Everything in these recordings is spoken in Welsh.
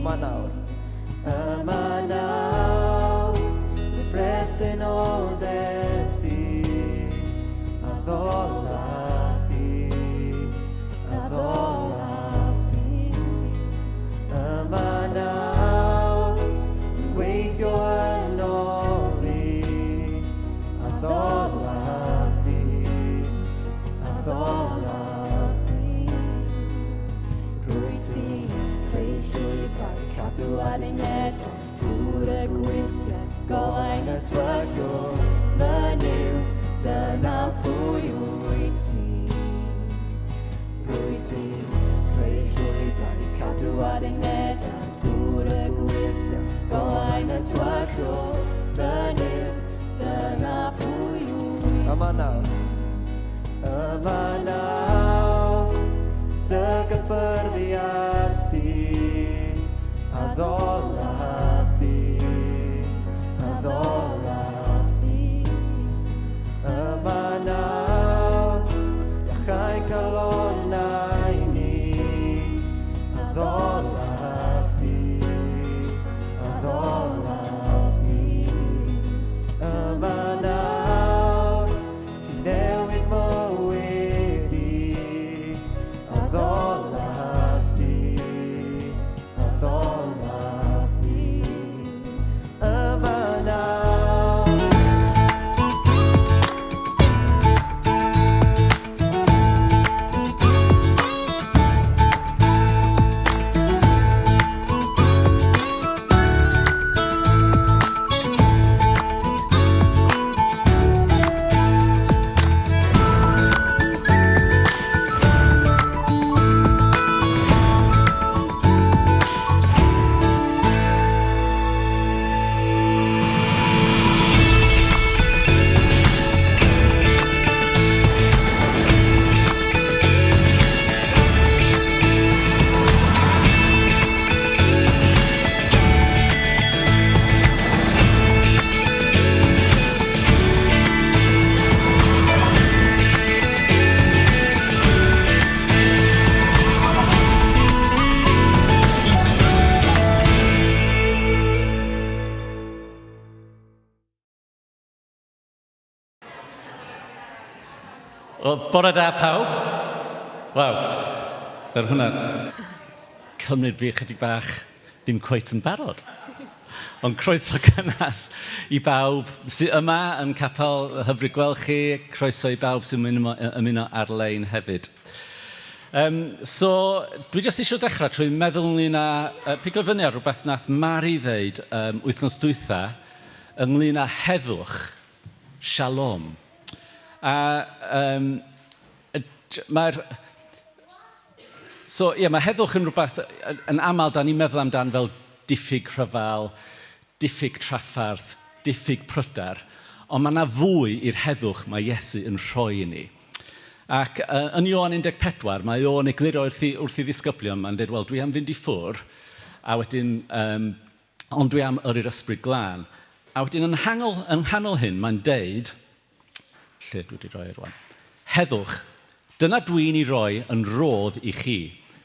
Yma nawr. Yma nawr, dy bresenoldeb di, addolaf di, addolaf di. Yma nawr, yn gweithio yno fi, addolaf di, addolaf di. Rwyt ti'n creu llwybrau, cadw addunedau, gŵr y gweithiau, golau'n y tywyllwch, fy Nuw, dyna pwy wyt ti. Rwyt ti'n creu llwybrau, cadw addunedau, gŵr y gweithiau, golau'n y tywyllwch, fy Nuw, dyna pwy wyt ti. Yma nawr. Yma nawr, dy gyffyrddiad di, addolaf di, addolaf di. Yma nawr, iachau calonnau ni, addolaf di, addolaf di. Yma nawr, Ti'n newid mywyd i, addolaf di, addolaf di. Yma nawr. Wel, bore da pawb. Waw, fel hwnna cymryd fi chydig bach ddim cweit yn barod. Ond croeso cynnes i bawb sydd yma yn capel hyfryd gweld chi, croeso i bawb sy'n ymuno ar-lein hefyd. Um, so, dwi jyst eisiau dechrau trwy meddwl ynglyn â, uh, pigo fyny ar rhywbeth nath Mari ddeud um, wythnos dwytha ynglyn â heddwch, shalom. A um, mae'r... So, ie, yeah, mae heddwch yn rhywbeth yn aml da ni'n meddwl amdan fel diffyg rhyfel, diffyg trafferth, diffyg pryder, ond mae yna fwy i'r heddwch mae Iesu yn rhoi i ni. Ac uh, yn Ioan 14, mae o'n egluro wrth i, wrth i ddisgyblion, mae'n dweud, wel, dwi am fynd i ffwr, a wedyn, um, ond dwi am yrru'r ysbryd glân. A wedyn yn nghanol, yn nghanol hyn, mae'n deud, Lle dwi wedi rhoi e rwan? Heddwch. Dyna dwi'n ei roi yn rhodd i chi,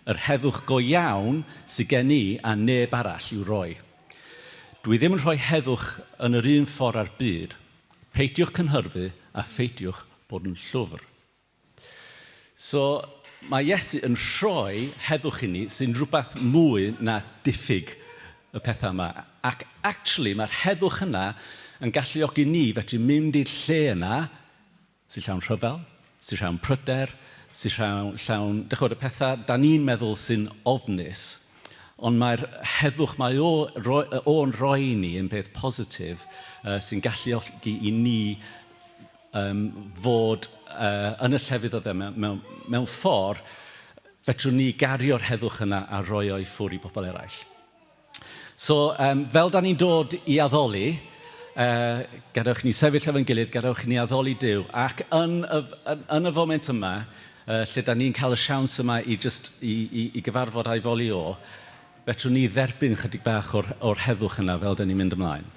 yr heddwch go iawn sydd gen i a neb arall i'w roi. Dwi ddim yn rhoi heddwch yn yr un ffordd â'r byd. Peidiwch cynhyrfu a pheidiwch bod yn llwfr. So, mae Iesu yn rhoi heddwch i ni sy'n rhywbeth mwy na diffyg y pethau yma. Ac actually, mae'r heddwch yna yn galluogi ni fedru mynd i'r lle yna sy'n llawn rhyfel, sy'n llawn pryder, sy'n llawn, llawn dych chi'bod, y pethau da ni'n meddwl sy'n ofnus, ond mae'r heddwch mae o, o'n rhoi i ni yn peth positif uh, sy'n galluogi i ni um, fod uh, yn y llefydd oedd e mewn, mewn, mewn ffordd, fedrwn ni gario'r heddwch yna a roi o i ffwrdd i bobl eraill. So, um, fel da ni'n dod i addoli, uh, gadewch ni sefyll efo'n gilydd, gadewch ni addoli Duw, ac yn y, yn, yn y foment yma, uh, lle da ni'n cael y siawns yma i, just, i, i, i gyfarfod a'i foli o, fedrwn ni dderbyn chydig bach o'r, or heddwch yna fel da ni'n mynd ymlaen.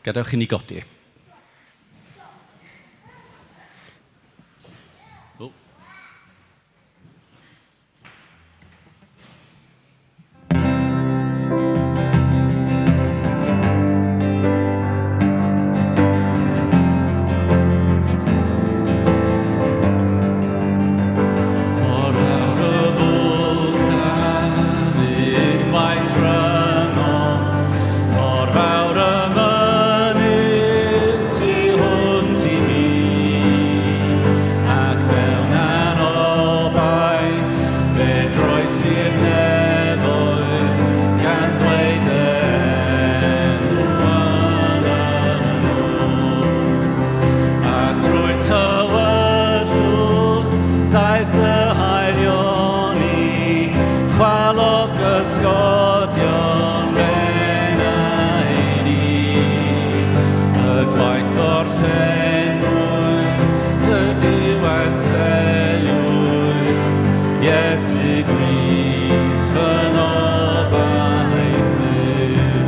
Gadewch i ni godi. i'r nefoedd, gan ddweud dy enw yn y nos. A thrwy tywyllwch daeth dy haelioni, chwalodd gysgodion fy enaid i. Y gwaith orffennwyd, y diwedd seliwyd, Iesu Grist fy ngobaith byw.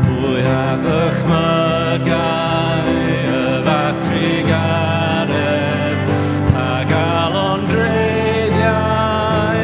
Pwy a ddychmygai y fath trugaredd, pa galon dreiddiai.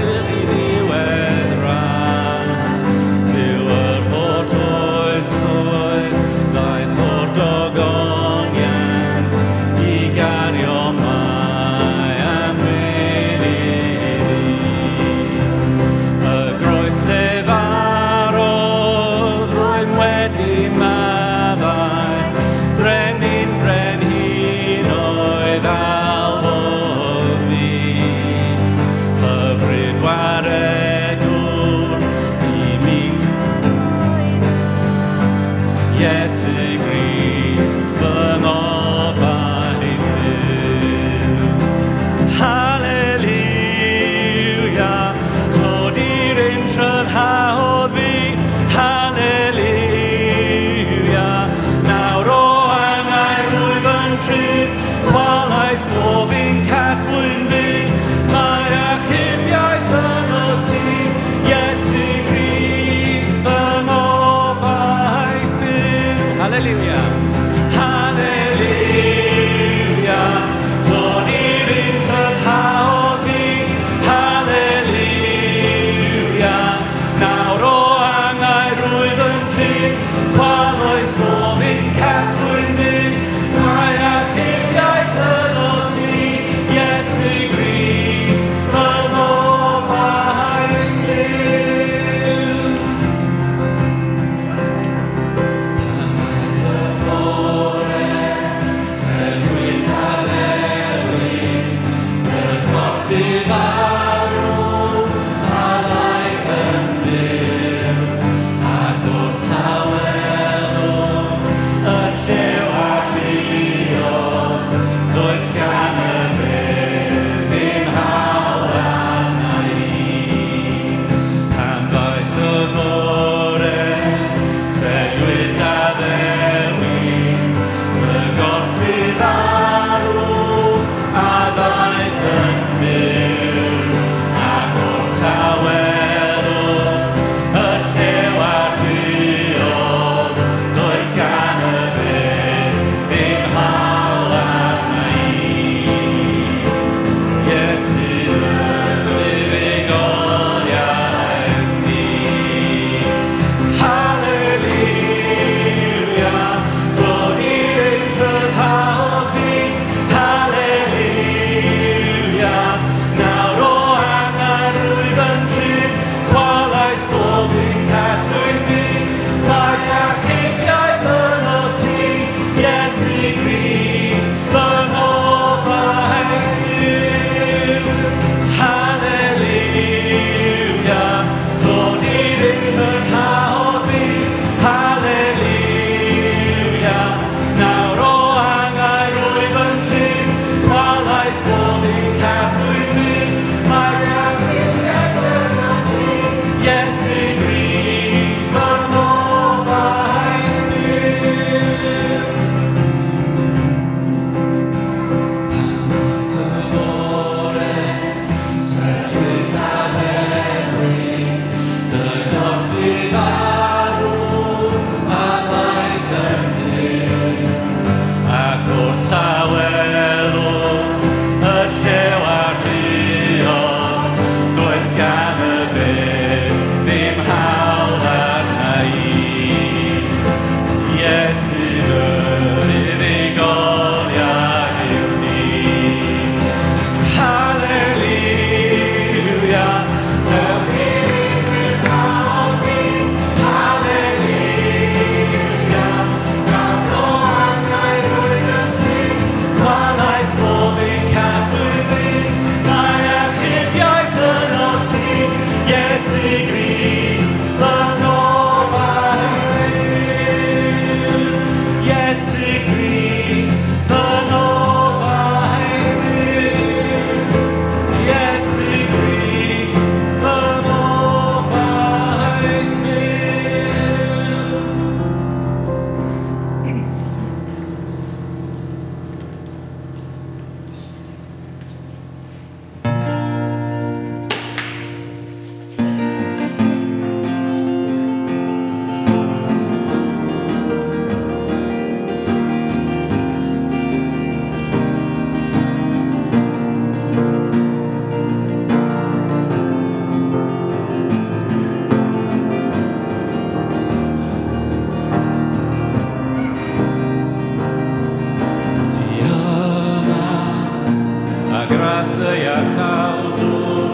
iachawdwr,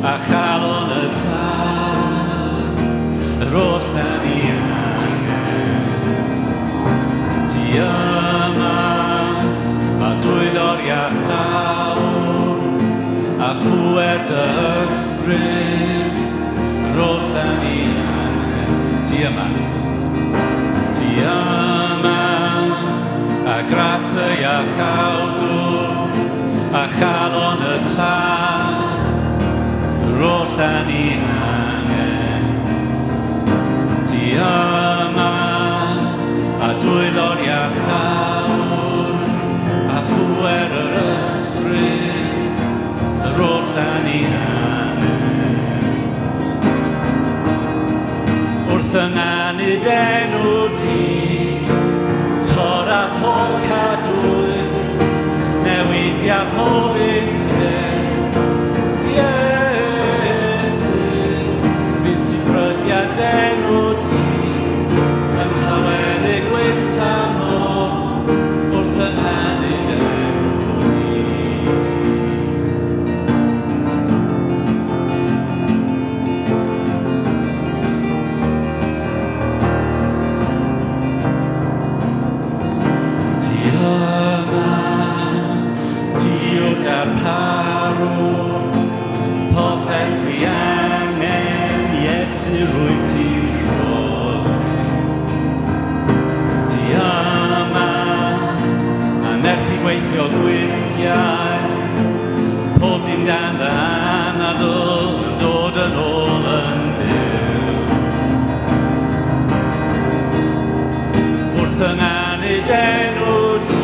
a chalon y Tad, yr oll da ni angen. Ti yma, a dwylo'r iachawr, a phŵer dy ysbryd, yr oll da ni angen. Ti yma. Ti yma, a gras y iachawdwr, a chalon y Tad, yr oll da ni angen. Ti yma, a dwylo'r iachawr, a phŵer yr ysbryd, yr oll da ni angen. Wrth ynganu d'enw di, torra pob cadwyn, newidia pob un peth. Iesu, fydd sifrydiad d'enw di, yn tawelu gwynt a môr, wrth ynganu d'enw di. Ti yma, ti yw'r darparwr, popeth dwi angen, Iesu rwyt ti'n rhoi. Ti yma, a nerth i weithio gwyrthiau, pob dim dan dy anadl yn dod yn ôl yn fyw. Wrth ynganu d'enw di,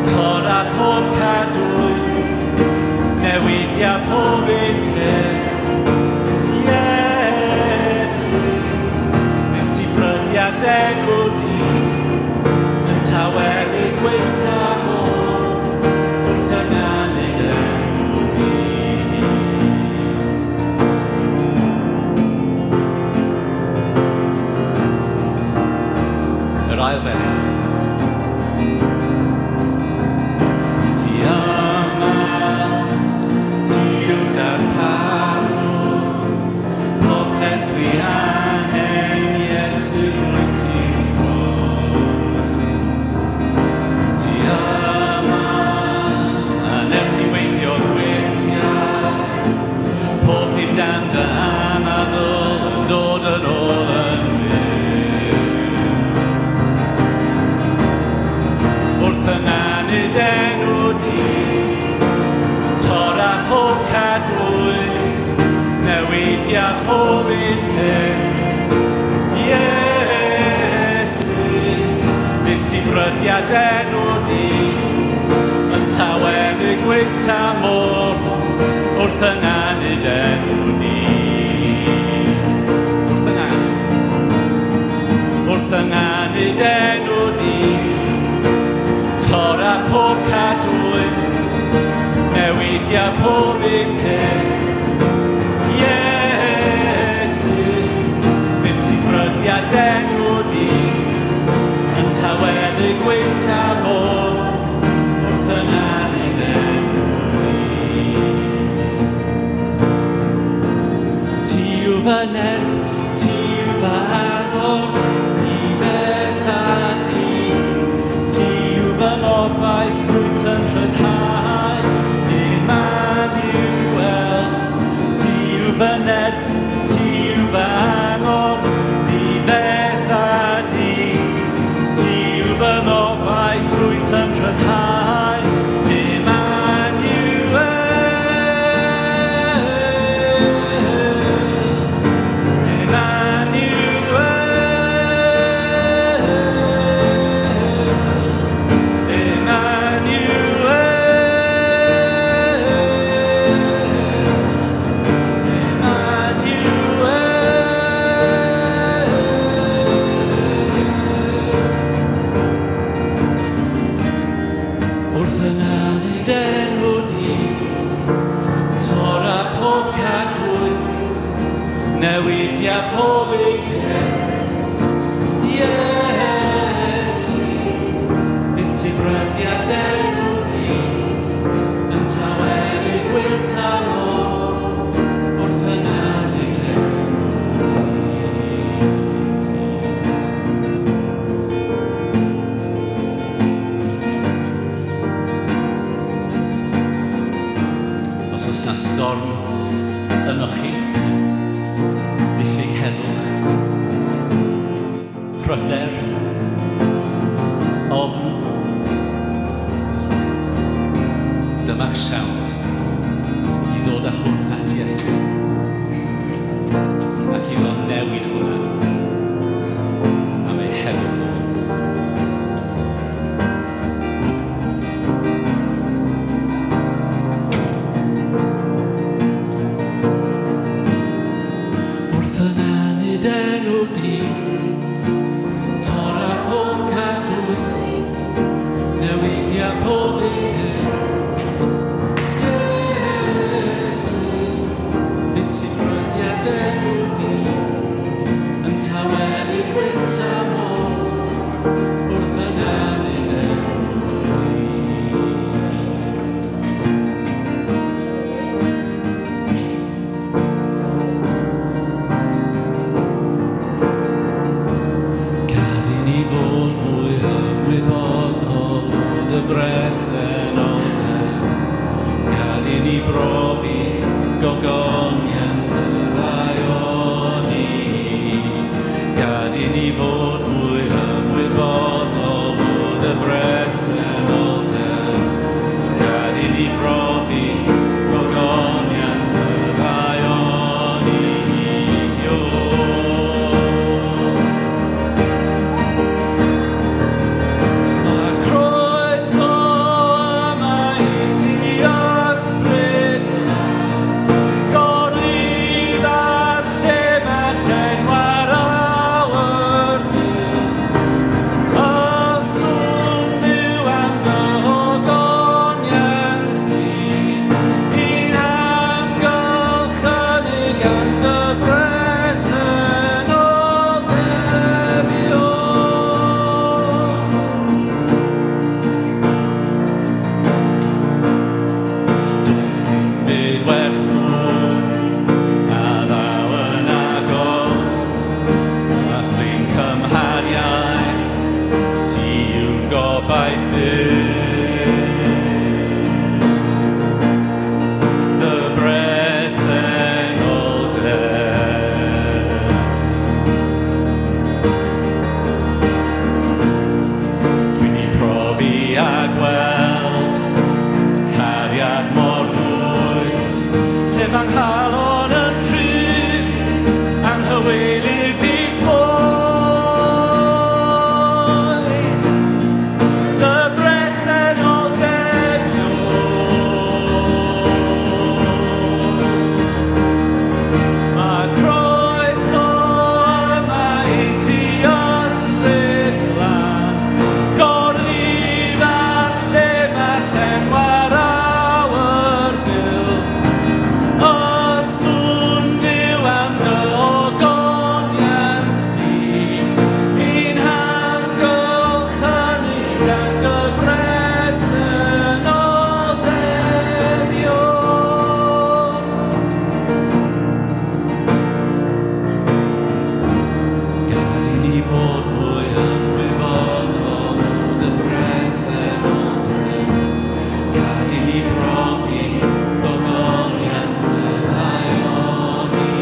torra pob cadwyn, newidia pob un peth. Iesu, bydd sifrydiad d'enw di, yn tawelu gwynt a môr, wrth ynganu d'enw di. Yr ail bennill. Ti yma, ti yw'r darparwr, popeth dwi angen, Iesu rwyt ti'n rhoi. Ti yma, a nerth i weithio gwyrthiau, pob dim dan dy anadl yn dod yn ôl yn fyw. Wrth ynganu d'enw di, torra pob cadwyn, newidia pob un peth. Iesu, bydd sifrydiad d'enw di, yn tawelu gwynt a môr, wrth ynganu d'enw di. Wrth ynganu. Wrth ynganu d'enw di, torra pob cadwyn, newidia pob un peth. Iesu, bydd sifrydiad d'enw di, yn tawelu gwynt a môr, wrth ynganu d'enw di. Ti yw fy nerth, ti yw fy angor, ni fetha di. Ti yw fy ngobaith, rwyt yn rhyddhau, Emmanuel. Ti yw fy nerth, ti yw fy angor, ni fetha di. Ti yw fy ngobaith, rwyt yn rhyddhau, Emmanuel. Emmanuel. Emmanuel. Emmanuel. Wrth ynganu d'enw di, torra pob cadwyn, newidia pob un peth. Iesu, bydd sifrydiad d'enw di, yn tawelu Os oes 'na storm ynoch chi, diffyg heddwch, pryder, ofn, dyma'ch siawns i ddod â hwn at Iesu ac iddo newid hwnna am ei heddwch o. Wrth ynganu d'enw di, torra pob cadwyn, newidia pob un peth. Iesu, bydd sy'n ffrydiau d'enw di, yn tawelu gwynt a môr, wrth ynganu d'enw di. Gad i ni fod mwy ymwybodol o dy bresenoldeb. Gad i ni brofi gogoniant dy ddaioni. Gad i ni fod mwy ymwybodol o dy bresenoldeb. Gad i ni brofi gogoniant dy ddaioni. O. Mae croeso yma i ti ysbryd glân, Gorlif lle mae llenwa'r awyrgylch. Y sŵn Duw am dy ogoniant ti, i'n hamgylchynu gan dy bresenoldeb i o. Does dim byd werth mwy na ddaw yn agos. Does dim cymhariaeth, ti yw'n gobaith byw. Dy bresenoldeb. Dwi 'di profi a gweld cariad mor ddwys, lle mae nghalon yn rhydd, anghyweilig di ffoi. Dy bresenoldeb yw. Mae croeso yma i ti ysbryd glân, Gorlif ar lle mae llenwa'r awyrgylch. Y sŵn Duw am dy ogoniant di, i'n hamgylchynu gan dy bresenoldeb i o. Gad i ni fod mwy ymwybodol o dy bresenoldeb. Gad i ni brofi gogoniant dy ddaioni.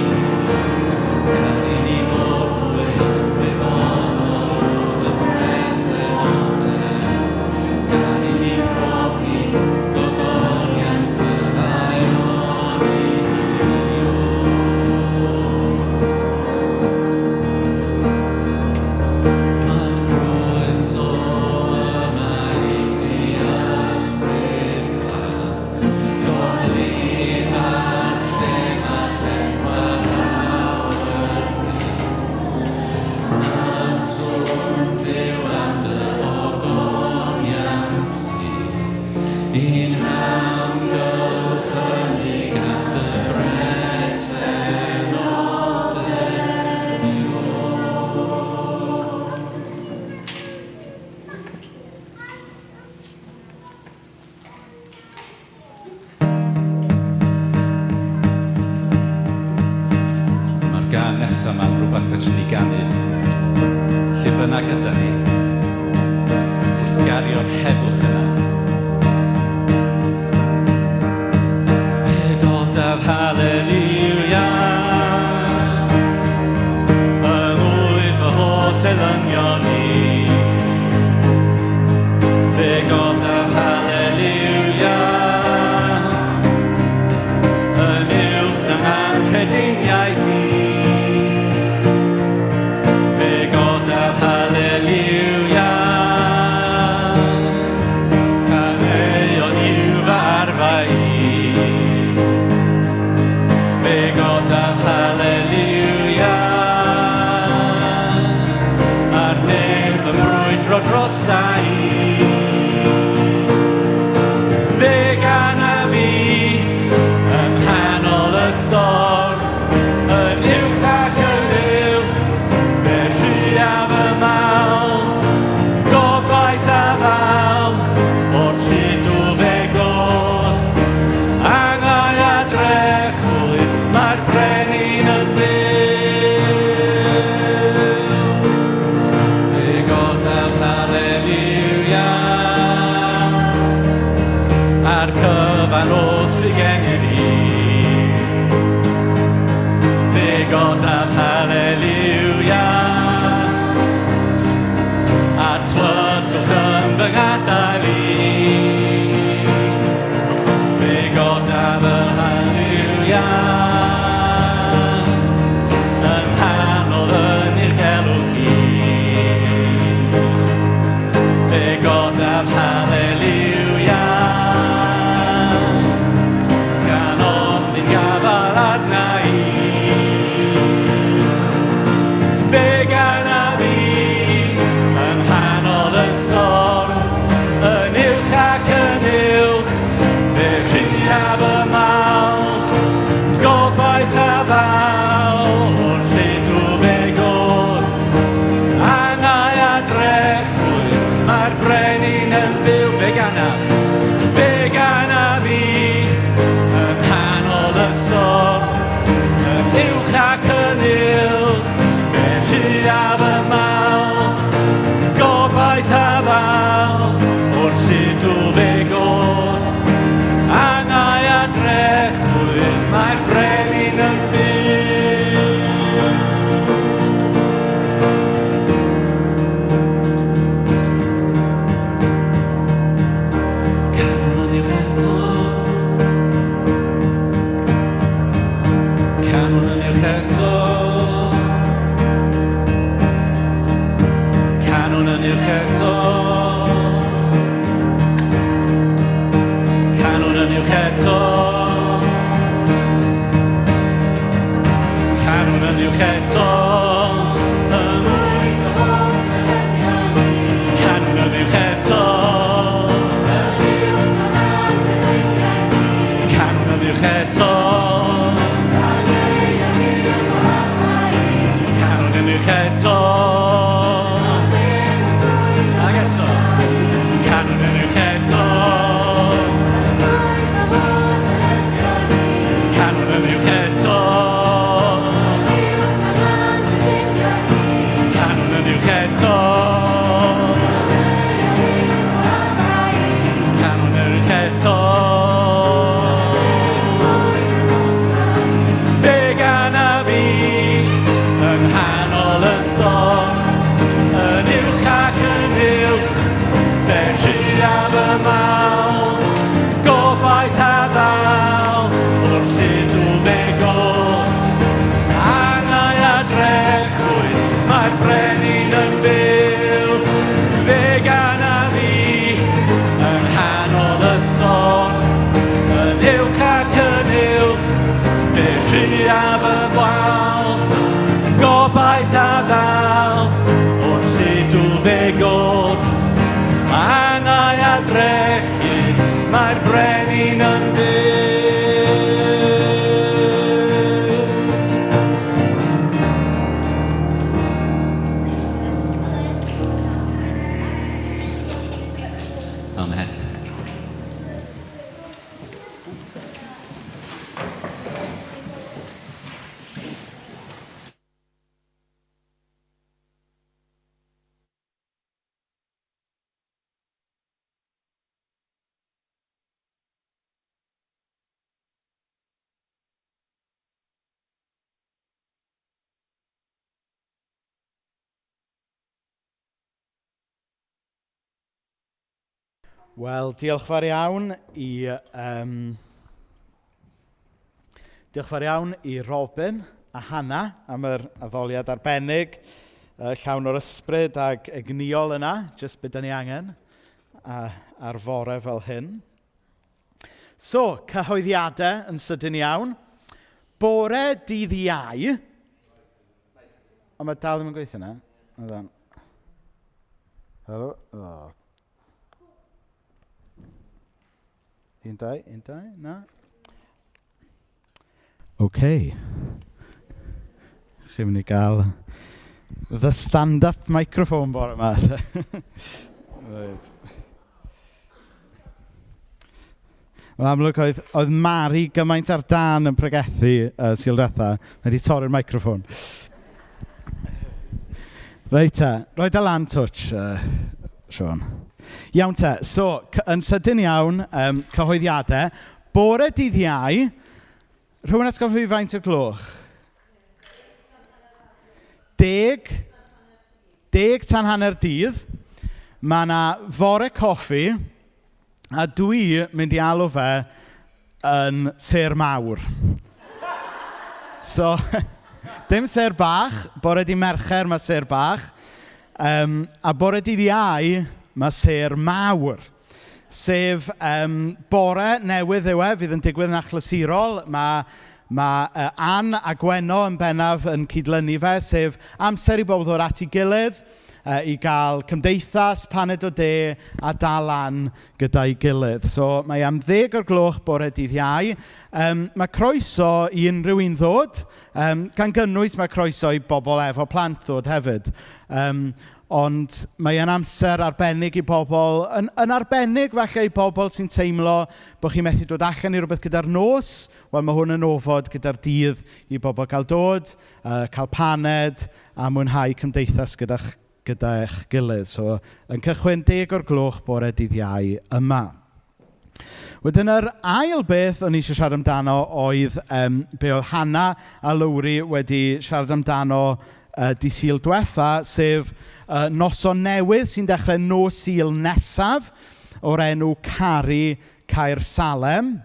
Gad i ni fod mwy ymwybodol o dy bresenoldeb. Gad i ni brofi gogoniant dy ddaioni. O. Mae croeso yma i ti ysbryd glân, Gorlif ar lle mae llenwa'r awyrgylch. Y sŵn Duw am dy ogoniant di, i'n hamgylchynu gan dy bresenoldeb i o. Mae'r gân nesaf yma'n rhywbeth fedrwn ni ganu lle bynnag yda ni, wrth gario'r heddwch yna. Fe uwch eto. Canwn yn uwch eto. Ag eto. Canwn yn uwch eto. Canwn yn uwch eto. Canwn yn uwch eto. Canwn yn uwch eto. Fe ganaf fi yng nghanol y storm, yn uwch ac yn uwch, fe rhuaf y mawl, gobaith a ddaw, o'r lludw fe god. Angau a drechwyd, mae'r brenin yn byw, fe ganaf fi yng nghanol y storm, yn uwch ac yn uwch, fe rhuaf y wal, gobaith a ddaw, o'r lludw fe god. Angau a drechwyd, mae'r brenin yn byw. Amen. Wel, diolch fawr iawn i, diolch fawr iawn i Robin a Hannah am yr addoliad arbennig, llawn o'r ysbryd ag egnïol yna, jyst be dan ni angen ar fore fel hyn. So, cyhoeddiadau yn sydyn iawn. Bore dydd Iau, ond mae dal ddim yn gweithio na. Hold on. Helo? Oh. 1, 2, 1, 2, na. OK. Chi'n mynd i gael the stand-up microphone bore yma. Right. Wel, amlwg oedd Mari gymaint ar dân yn pregethu Sul diwetha. Mae wedi torri'r microphone. Reit te, roi dy lan twtsh, Siôn. Iawn te, so, yn sydyn iawn, cyhoeddiadau. Bore dydd Iau, rhywun atgoffa fi faint o'r gloch? 9:20. Mae yna fore coffi, a dwi mynd i alw fe yn sêr mawr. So, dim sêr bach, bore dydd Mercher mae sêr bach, a bore dydd Iau mae sêr mawr. Sef bore newydd yw e, fydd yn digwydd yn achlysurol. Mae Ann a Gwenno yn bennaf yn cydlynu fe, sef amser i bobl ddod at ei gilydd, i gael cymdeithas, paned o de a dal lan gyda'i gilydd. So mae am 10 o'r gloch bore dydd Iau. Mae croeso i unrhyw un ddod, gan gynnwys mae croeso i bobl efo plant ddod hefyd. Ond mae e'n amser arbennig i bobl, yn arbennig falle i bobl sy'n teimlo bod chi'n methu dod allan i rywbeth gyda'r nos. Wel, mae hwn yn ofod gyda'r dydd i bobl cael dod, cael paned a mwynhau cymdeithas gyda'ch gilydd. So, yn cychwyn 10 o'r gloch bore dydd Iau yma. Wedyn yr ail beth o'n i eisiau siarad amdano oedd be oedd Hannah a Lowri wedi siarad amdano dydd Sul diwetha, sef noson newydd sy'n dechrau nos Sul nesaf o'r enw Caru Caersalem.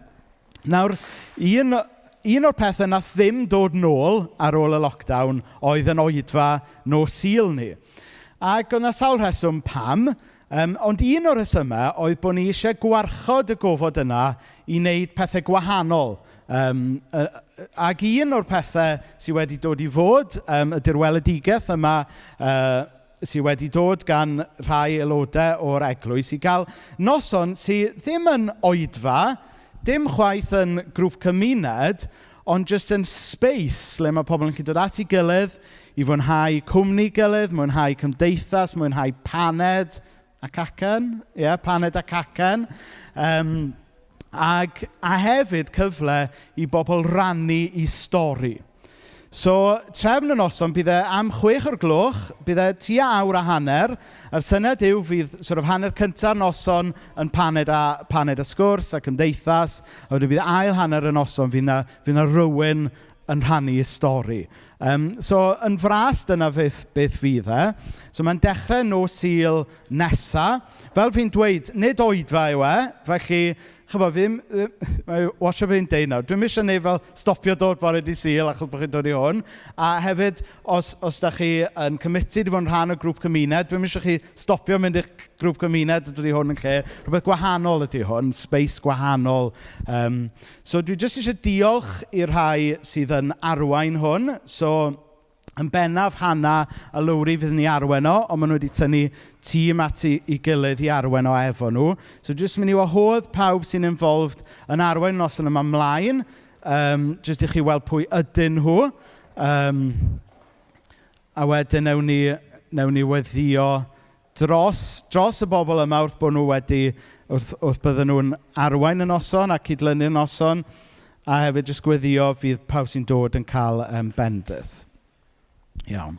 Nawr, un o'r pethau nath ddim dod nôl ar ôl y lockdown oedd yn oedfa nos Sul ni. Ac oedd 'na sawl rheswm pam, ond un o'r rhesymau oedd bod ni eisiau gwarchod y gofod yna i wneud pethau gwahanol. Ac un o'r pethau sydd wedi dod i fod, ydy'r weledigaeth yma, sydd wedi dod gan rhai aelodau o'r eglwys i gael noson sydd ddim yn oedfa, Dim chwaith yn grŵp cymuned, ond jyst yn space le mae pobl yn gallu dod at ei gilydd i fwynhau cwmni gilydd, mwynhau cymdeithas, mwynhau paned a cacen. Ie, yeah, paned a cacen. A hefyd cyfle i bobl rannu eu stori. So, trefn y noson, bydd e am 6:00, bydd e tua awr a hanner, a'r syniad yw fydd sort of hanner cynta'r noson yn paned a sgwrs a cymdeithas, a wedyn bydd ail hanner y noson fydd na rywun yn rhannu ei stori. So, yn fras, dyna beth fydd e. So, mae'n dechrau nos Sul nesa. Fel fi'n dweud, nid oedfa yw e, felly chybod, fi ddim, mae watch o fi'n deud nawr, dwi'm eisiau neud fel stopio dod bore dydd Sul achos bod chi'n dod i hwn. A hefyd, os da chi yn committed i fod yn rhan o grŵp cymuned, dwi'm eisiau chi stopio mynd i'ch grŵp cymuned a dod i hwn yn lle. Rhywbeth gwahanol ydy hwn, space gwahanol. So dwi jyst eisiau diolch i'r rhai sydd yn arwain hwn. So, yn bennaf Hannah a Lowri fydd ni arwain o, ond maen nhw wedi tynnu tîm at ei gilydd i arwain o efo nhw. So jyst mynd i wahodd pawb sy'n involved yn arwain noson yma mlaen, jyst i chi weld pwy ydyn nhw. A wedyn newn ni weddio dros y bobl yma wrth bod nhw wedi, wrth bydden nhw'n arwain y noson a cydlynu'r noson, a hefyd jyst gweddio fydd pawb sy'n dod yn cael bendith. Iawn.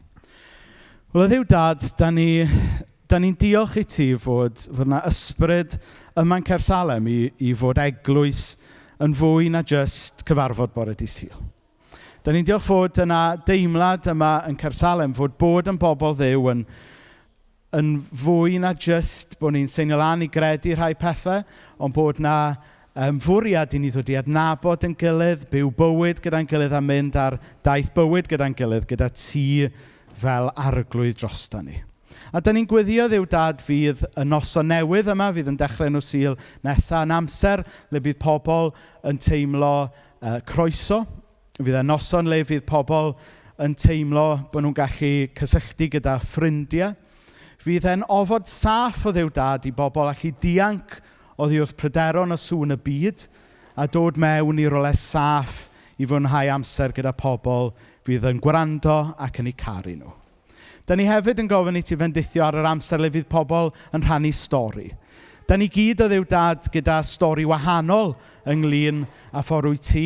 Wel, o Dduw Dad, da ni'n diolch i ti fod yna ysbryd yma'n Caersalem i fod eglwys yn fwy na jyst cyfarfod bore dydd Sul. Da ni'n diolch fod yna deimlad yma yn Caersalem fod bod yn bobl Dduw yn fwy na jyst bod ni'n seinio lan i gredu rhai pethau, ond bod na fwriad i ni ddod i adnabod yn gilydd, byw bywyd gyda'n gilydd a mynd ar daith bywyd gyda'n gilydd, gyda ti fel arglwydd drosta ni. A da ni'n gweddio, Dduw Dad, fydd y noson newydd yma, fydd yn dechrau nos Sul nesaf, yn amser le bydd pobl yn teimlo croeso. Fydd e noson le fydd pobl yn teimlo bod nhw'n gallu cysylltu gyda ffrindiau. Fydd e'n ofod saff, o Dduw Dad, i bobl allu dianc oddi wrth pryderon a sŵn y byd a dod mewn i rywle saff i fwynhau amser gyda pobl fydd yn gwrando ac yn eu caru nhw. Da ni hefyd yn gofyn i ti fendithio ar yr amser le fydd pobl yn rhannu stori. Da ni gyd, o Dduw Dad, gyda stori wahanol ynglyn â ffordd wyt ti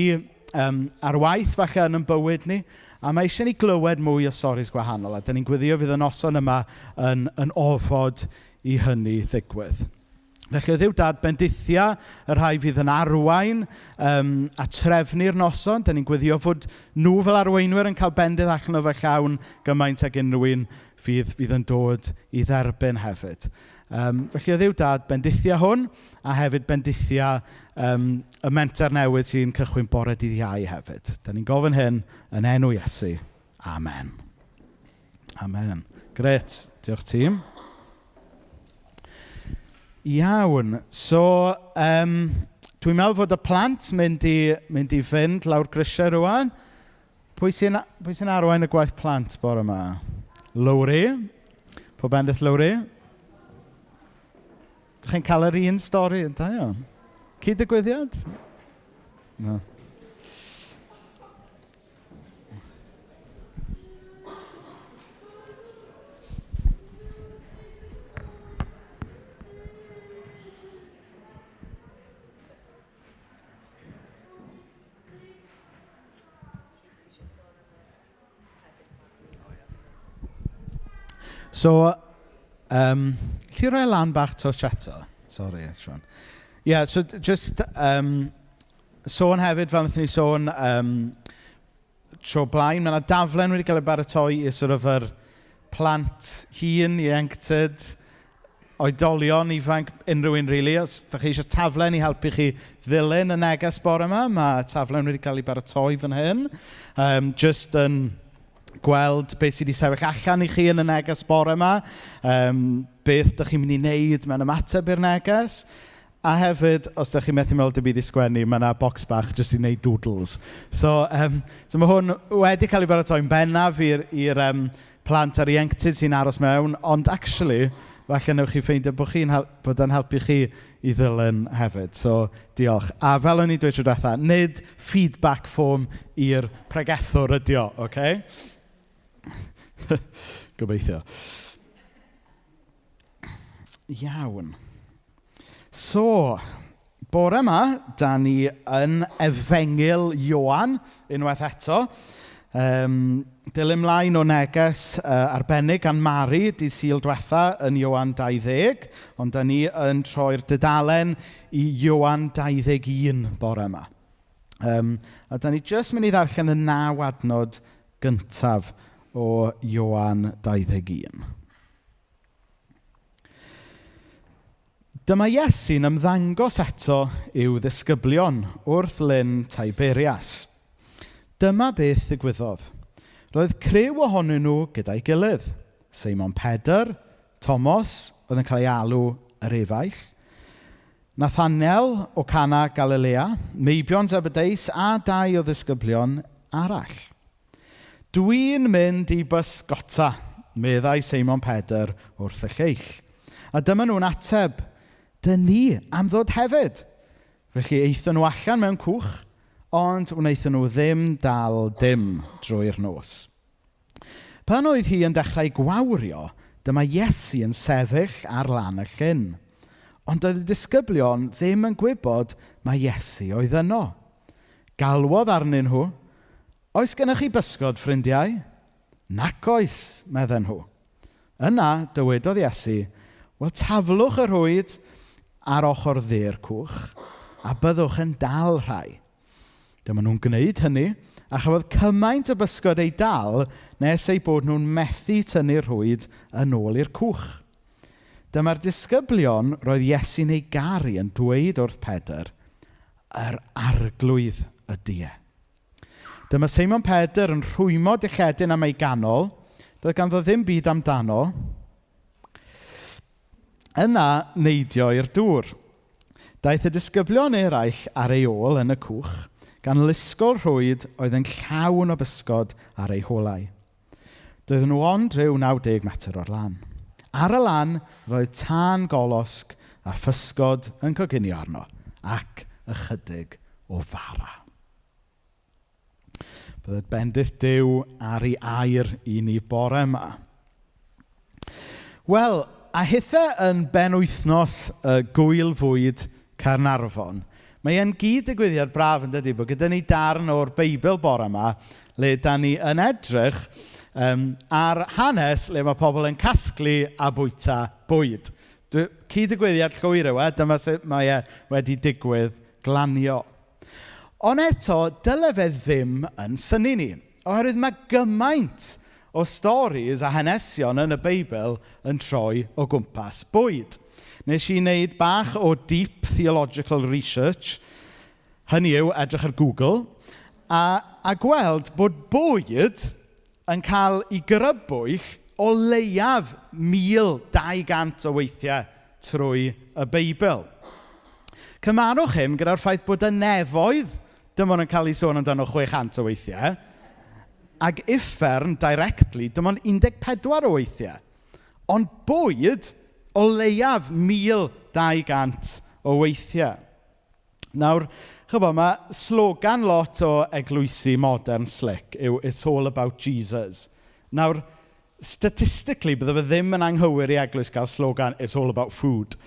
ar waith falle yn ein bywyd ni. A mae eisiau ni glywed mwy o storis gwahanol. A da ni'n gweddio fydd y noson yma yn ofod i hynny ddigwydd. Felly, Dduw Dad, bendithia y rhai fydd yn arwain a trefnu'r noson. Da ni'n gweddio fod nhw fel arweinwyr yn cael bendith allan o fe llawn gymaint ag unrhyw un fydd yn dod i dderbyn hefyd. Felly, o Dduw Dad, bendithia hwn a hefyd bendithia y menter newydd sy'n cychwyn bore dydd Iau hefyd. Da ni'n gofyn hyn yn enw Iesu. Amen. Amen. Grêt. Diolch, tîm. Iawn. So, dwi'n meddwl fod y plant mynd i fynd lawr grisiau rwan. Pwy sy'n arwain y gwaith plant bore yma? Lowri. Pob bendith, Lowri. Dych chi'n cael yr un stori yn da iawn? Cyd-ddigwyddiad? No. So, ti roi lan bach touch eto? Sorry, Sean. Yeah, so just sôn hefyd, fel wnaethon ni sôn tro blaen, mae yna daflen wedi cael ei baratoi i sort of yr plant hŷn, ieuenctid, oedolion ifanc, unrhyw un really. Os ydych chi eisiau taflen i helpu chi ddilyn y neges bore yma, mae taflen wedi cael ei baratoi fan hyn. Just yn gweld beth sydd wedi sefyll allan i chi yn y neges bore yma, beth ydych chi'n mynd i wneud mewn ymateb i'r neges. A hefyd, os ydych chi'n methu meddwl dim byd i sgwennu, mae yna box bach jyst i wneud doodles. So mae hwn wedi cael ei baratoi'n bennaf i'r plant a'r ieuenctid sy'n aros mewn, ond actually, Falle newch chi ffeindio bod chi'n bod o'n helpu chi i ddilyn hefyd. So, diolch. A fel o'n i'n dweud tro diwetha, nid feedback form i'r pregethwr ydi o, oce? Gobeithio. Iawn. So, bore yma, da ni yn Efengyl Ioan, unwaith eto. Dilyn mlaen o neges arbennig gan Mari, dydd Sul diwetha yn Ioan 20, ond da ni yn troi'r dudalen i Ioan 21 bore yma. A da ni jyst mynd i ddarllen y 9 adnod gyntaf o Ioan 21. Dyma Iesu'n ymddangos eto i'w ddisgyblion wrth lyn Tiberias. Dyma beth ddigwyddodd. Roedd criw ohonyn nhw gyda'i gilydd. Seimon Pedr, Tomos, oedd yn cael ei alw yr efaill, Nathaniel o Cana Galilea, meibion Zebedeus a dau o ddisgyblion arall. Dwi'n mynd i bysgota, meddai Seimon Pedr wrth y lleill. A dyma nhw'n ateb, dyn ni am ddod hefyd. Felly aethon nhw allan mewn cwch, ond wnaethon nhw ddim dal dim drwy'r nos. Pan oedd hi yn dechrau gwawrio, dyma Iesu yn sefyll ar lan y llyn. Ond doedd y disgyblion ddim yn gwybod mai Iesu oedd yno. Galwodd arnyn nhw, Oes gennych chi bysgod, ffrindiau? Nac oes, medden nhw. Yna, dywedodd Iesu, Wel, taflwch y rhwyd ar ochr dde'r cwch, a byddwch yn dal rhai. Dyma nhw'n gwneud hynny, a chafodd cymaint o bysgod eu dal nes eu bod nhw'n methu tynnu'r rhwyd yn ôl i'r cwch. Dyma'r disgyblion roedd Iesu'n ei garu yn dweud wrth Pedr, Yr Arglwydd ydy e. Dyma Seimon Pedr yn rhwymo dilledyn am ei ganol. Doedd ganddo ddim byd amdano. Yna neidio i'r dŵr. Daeth y disgyblion eraill ar ei ôl yn y cwch, gan lusgo'r rhwyd oedd yn llawn o bysgod ar eu holau. Doedden nhw ond rhyw 90 metr o'r lan. Ar y lan, roedd tân golosg a physgod yn coginio arno, ac ychydig o fara. Bydded bendith Duw ar ei air i ni bore yma. Wel, a hithe yn benwythnos y gwyl fwyd Caernarfon, mae e'n gyd-ddigwyddiad braf yn dydy, bod gyda ni darn o'r Beibl bore yma, le da ni yn edrych ar hanes le mae pobl yn casglu a bwyta bwyd. Cyd-ddigwyddiad llwyr yw e, dyma sut mae e wedi digwydd glanio. Ond eto, dyle fe ddim yn synnu ni, oherwydd mae gymaint o storis a hanesion yn y Beibl yn troi o gwmpas bwyd. Nes i wneud bach o deep theological research, hynny yw edrych ar Google, a gweld bod bwyd yn cael ei grybwyll o leiaf 1,200 o weithiau trwy y Beibl. Cymarwch hyn gyda'r ffaith bod y nefoedd dim ond yn cael ei sôn amdano 600 o weithiau, ac uffern directly dim ond 14 o weithiau. Ond bwyd o leiaf 1,200 o weithiau. Nawr, chybod, mae slogan lot o eglwysi modern slick yw It's all about Jesus. Nawr, statistically, bydde fe ddim yn anghywir i eglwys gael slogan It's all about food.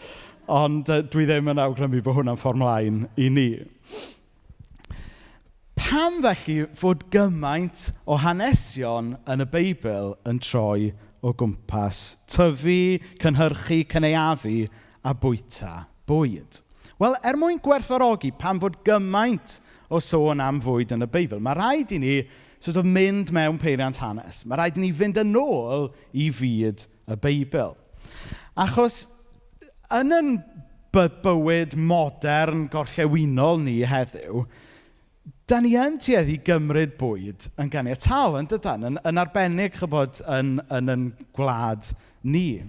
Ond dwi ddim yn awgrymu bod hwnna'n ffordd mlaen i ni. Pam felly fod gymaint o hanesion yn y Beibl yn troi o gwmpas tyfu, cynhyrchu, cynaeafu a bwyta bwyd? Wel, er mwyn gwerthfawrogi pam fod gymaint o sôn am fwyd yn y Beibl, mae rhaid i ni sort of mynd mewn peiriant hanes. Mae rhaid i ni fynd yn ôl i fyd y Beibl. Achos yn ein bywyd modern gorllewinol ni heddiw, da ni yn tueddu gymryd bwyd yn ganiataol, yn dydan? Yn arbennig, chybod, yn gwlad ni.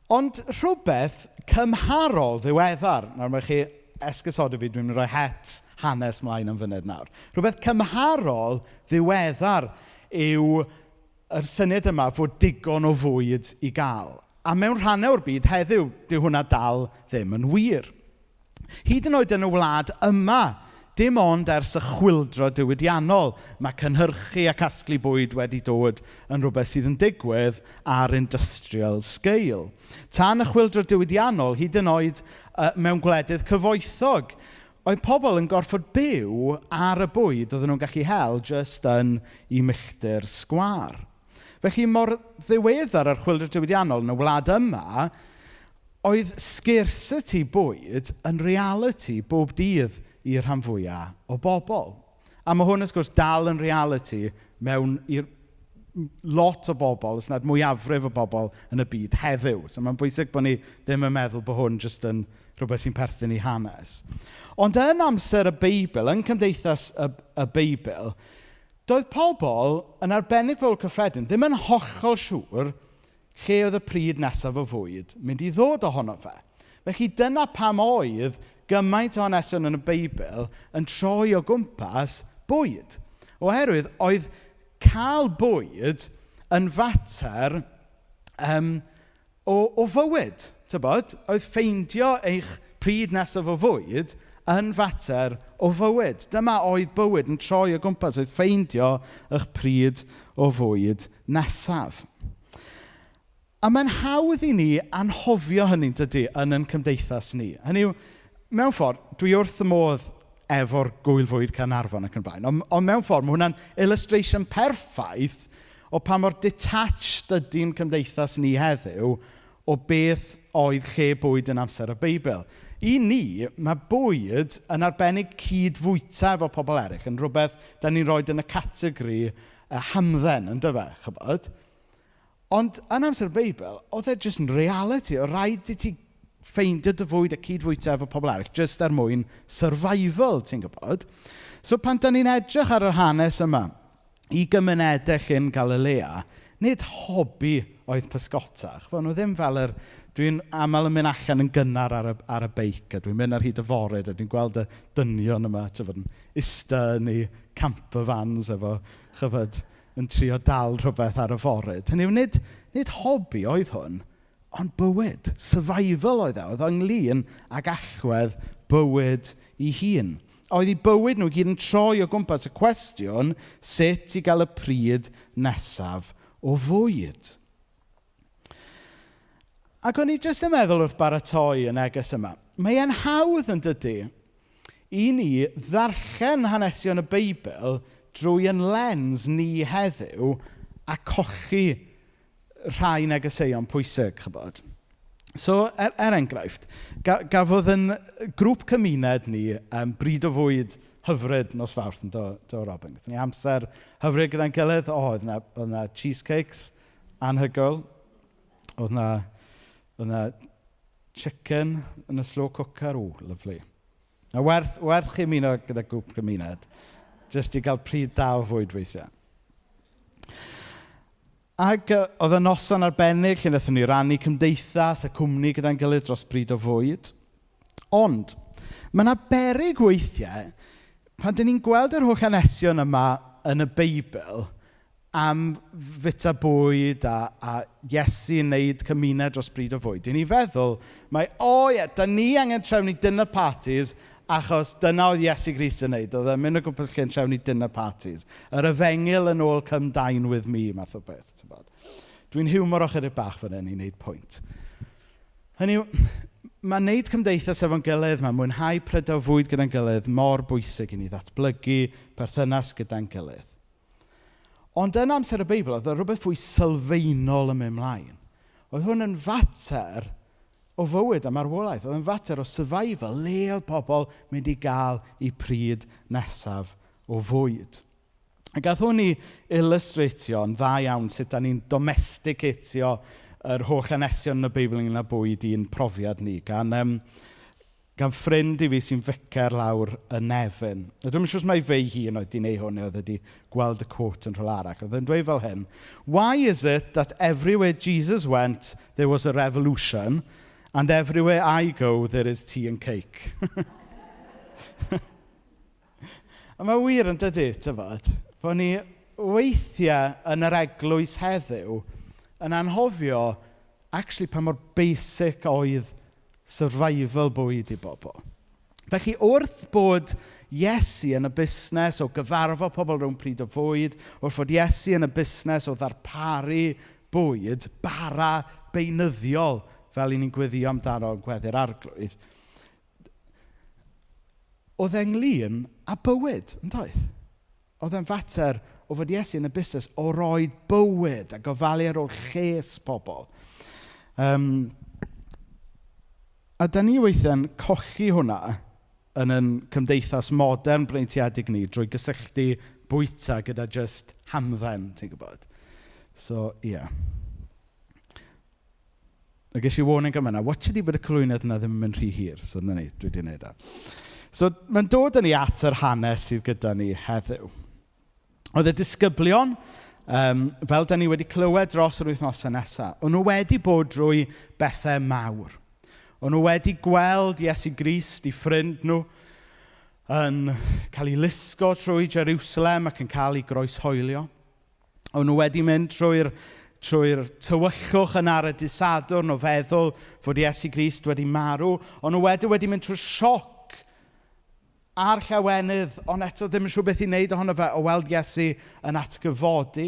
Ond rhywbeth cymharol ddiweddar, nawr mae chi esgusodi fi, dwi'n mynd i roi het hanes mlaen am funud nawr. Rhywbeth cymharol ddiweddar yw yr syniad yma fod digon o fwyd i gael. A mewn rhannau o'r byd heddiw, dyw hwnna dal ddim yn wir. Hyd yn oed yn y wlad yma, dim ond ers y chwyldro diwydiannol mae cynhyrchu a casglu bwyd wedi dod yn rhywbeth sydd yn digwydd ar industrial scale. Tan y chwyldro diwydiannol, hyd yn oed mewn gwledydd cyfoethog, oedd pobl yn gorfod byw ar y bwyd oedden nhw'n gallu hel jyst yn eu milltir sgwâr. Felly mor ddiweddar ar chwyldro diwydiannol yn y wlad yma, oedd scarcity bwyd yn reality bob dydd i'r rhan fwyaf o bobl. A mae hwn, wrth gwrs, dal yn reality mewn i'r lot o bobl, os nad mwyafrif o bobl yn y byd heddiw. So mae'n bwysig bod ni ddim yn meddwl bod hwn jyst yn rhywbeth sy'n perthyn i hanes. Ond yn amser y Beibl, yn cymdeithas y Beibl, doedd pobl, yn arbennig pobl cyffredin, ddim yn hollol siŵr lle oedd y pryd nesaf o fwyd mynd i ddod ohono fe. Felly dyna pam oedd gymaint o hanesion yn y Beibl yn troi o gwmpas bwyd. Oherwydd oedd cael bwyd yn fater o fywyd. Tybod? Oedd ffeindio eich pryd nesaf o fwyd yn fater o fywyd. Dyma oedd bywyd yn troi o gwmpas, oedd ffeindio eich pryd o fwyd nesaf. A mae'n hawdd i ni anghofio hynny, dydy, yn ein cymdeithas ni. Hynny yw, mewn ffordd, dwi wrth y modd efo'r gwyl fwyd Caernarfon ac yn blaen, ond mewn ffordd, mae hwnna'n illustration perffaith o pa mor detached ydy'n cymdeithas ni heddiw o beth oedd lle bwyd yn amser y Beibl. I ni, mae bwyd yn arbennig cyd-fwyta efo pobl eraill yn rhywbeth da ni'n rhoi yn y categori hamdden, yn dyfe, chybod? Ond yn amser y Beibl, oedd e jyst yn reality. O rhaid i ti ffeindio dy fwyd a cyd-fwyta efo pobl eraill, jyst er mwyn survival, ti'n gwybod? So pan da ni'n edrych ar yr hanes yma, i gymunedau llyn Galilea, nid hobi oedd pysgota. Ch'mod, nhw ddim fel yr... Dwi'n aml yn mynd allan yn gynnar ar y beic, a dwi'n mynd ar hyd y foryd, a dwi'n gweld y dynion yma, t'bod, yn ista yn eu camper vans efo, ch'bod, yn trio dal rhywbeth ar y foryd. Hynny yw, nid hobi oedd hwn, ond bywyd. Survival oedd e. Oedd o ynglyn ag allwedd bywyd ei hun. Oedd eu bywyd nhw gyd yn troi o gwmpas y cwestiwn sut i gael y pryd nesaf o fwyd. Ac o'n i jyst yn meddwl wrth baratoi y neges yma, mae e'n hawdd yn dydy i ni ddarllen hanesion y Beibl drwy yn lens ni heddiw a colli rhai negeseuon pwysig, chybod. So, er enghraifft, gafodd yn grŵp cymuned ni bryd o fwyd hyfryd nos Fawrth yn do, Robin. Gathon ni amser hyfryd gyda'n gilydd. O, oedd na cheesecakes anhygoel. Oedd na chicken yn y slow cooker. O, lovely. A werth chi ymuno gyda grŵp cymuned, jyst i gael pryd da o fwyd weithiau. Ac oedd y noson arbennig lle wnaethon ni rannu cymdeithas a cwmni gyda'n gilydd dros bryd o fwyd. Ond, mae yna berig weithiau pan dyn ni'n gweld yr holl hanesion yma yn y Beibl am fwyta bwyd a Iesu yn wneud cymuned dros bryd o fwyd. Dyn ni feddwl, mae, o ie, da ni angen trefnu dinner parties achos dyna oedd Iesu Grist yn wneud. Oedd e'n mynd o gwmpas lle yn trefnu dinner parties. Yr efengyl yn ôl "come dine with me", math o beth. Tybod. Dwi'n hiwmor o chydig bach fan hyn i wneud pwynt. Hynny yw, mae wneud cymdeithas efo'n gilydd, mae mwynhau prydau fwyd gyda'n gilydd mor bwysig i ni ddatblygu perthynas gyda'n gilydd. Ond yn amser y Beibl, oedd rhywbeth fwy sylfaenol yn mynd mlaen. Oedd hwn yn fater o fywyd a marwolaeth. Oedd yn fater o survival. Le oedd pobl mynd i gael eu pryd nesaf o fwyd. A gath hwn i illustratio'n dda iawn sut da ni'n domesticatio yr holl hanesion yn y Beibl ynglyn â bwyd i'n profiad ni. Gan ffrind i fi sy'n ficer lawr yn Nefyn. A dwi'm yn siŵr os mai fe'i hun oedd wedi gwneud hwn neu oedd wedi gweld y quote yn rhywle arall. Oedd e'n dweud fel hyn: "Why is it that everywhere Jesus went there was a revolution and everywhere I go there is tea and cake?" A mae wir yn dydy, tyfod, bod ni weithiau yn yr eglwys heddiw yn anghofio Actually, pa mor basic oedd survival bwyd i bobl. Felly, wrth bod Iesu yn y busnes o gyfarfod pobl rhwng pryd o fwyd, wrth fod Iesu yn y busnes o ddarparu bwyd, bara beunyddiol, fel 'y ni'n gweddïo amdano yn Gweddi'r Arglwydd, oedd e'n ynglyn â bywyd, yn doedd? Oedd e'n fater o fod Iesu yn y busnes o roi bywyd a gofalu ar ôl lles pobl. A da ni weithiau'n colli hwnna yn ein cymdeithas modern breintiedig ni drwy gysylltu bwyta gyda jyst hamdden, ti'n gwybod. So, ie. Yeah. A ges i warning am hynna. Watch di bod y cyflwyniad yna ddim yn mynd rhy hir. So, na ni, dwi wedi gwneud e. So, mae'n dod â ni at yr hanes sydd gyda ni heddiw. Oedd y disgyblion, fel da ni wedi clywed dros yr wythnosau nesaf, o'n nhw wedi bod drwy bethau mawr. O'n nhw wedi gweld Iesu Grist, eu ffrind nhw, yn cael ei lusgo trwy Jerusalem ac yn cael ei groeshoelio. O'n nhw wedi mynd trwy'r tywyllwch yn ar y dydd Sadwrn o feddwl fod Iesu Grist wedi marw. O'n nhw wedi mynd trwy'r sioc a'r llawenydd, ond eto ddim yn siŵr beth i wneud ohono fe o weld Iesu yn atgyfodi.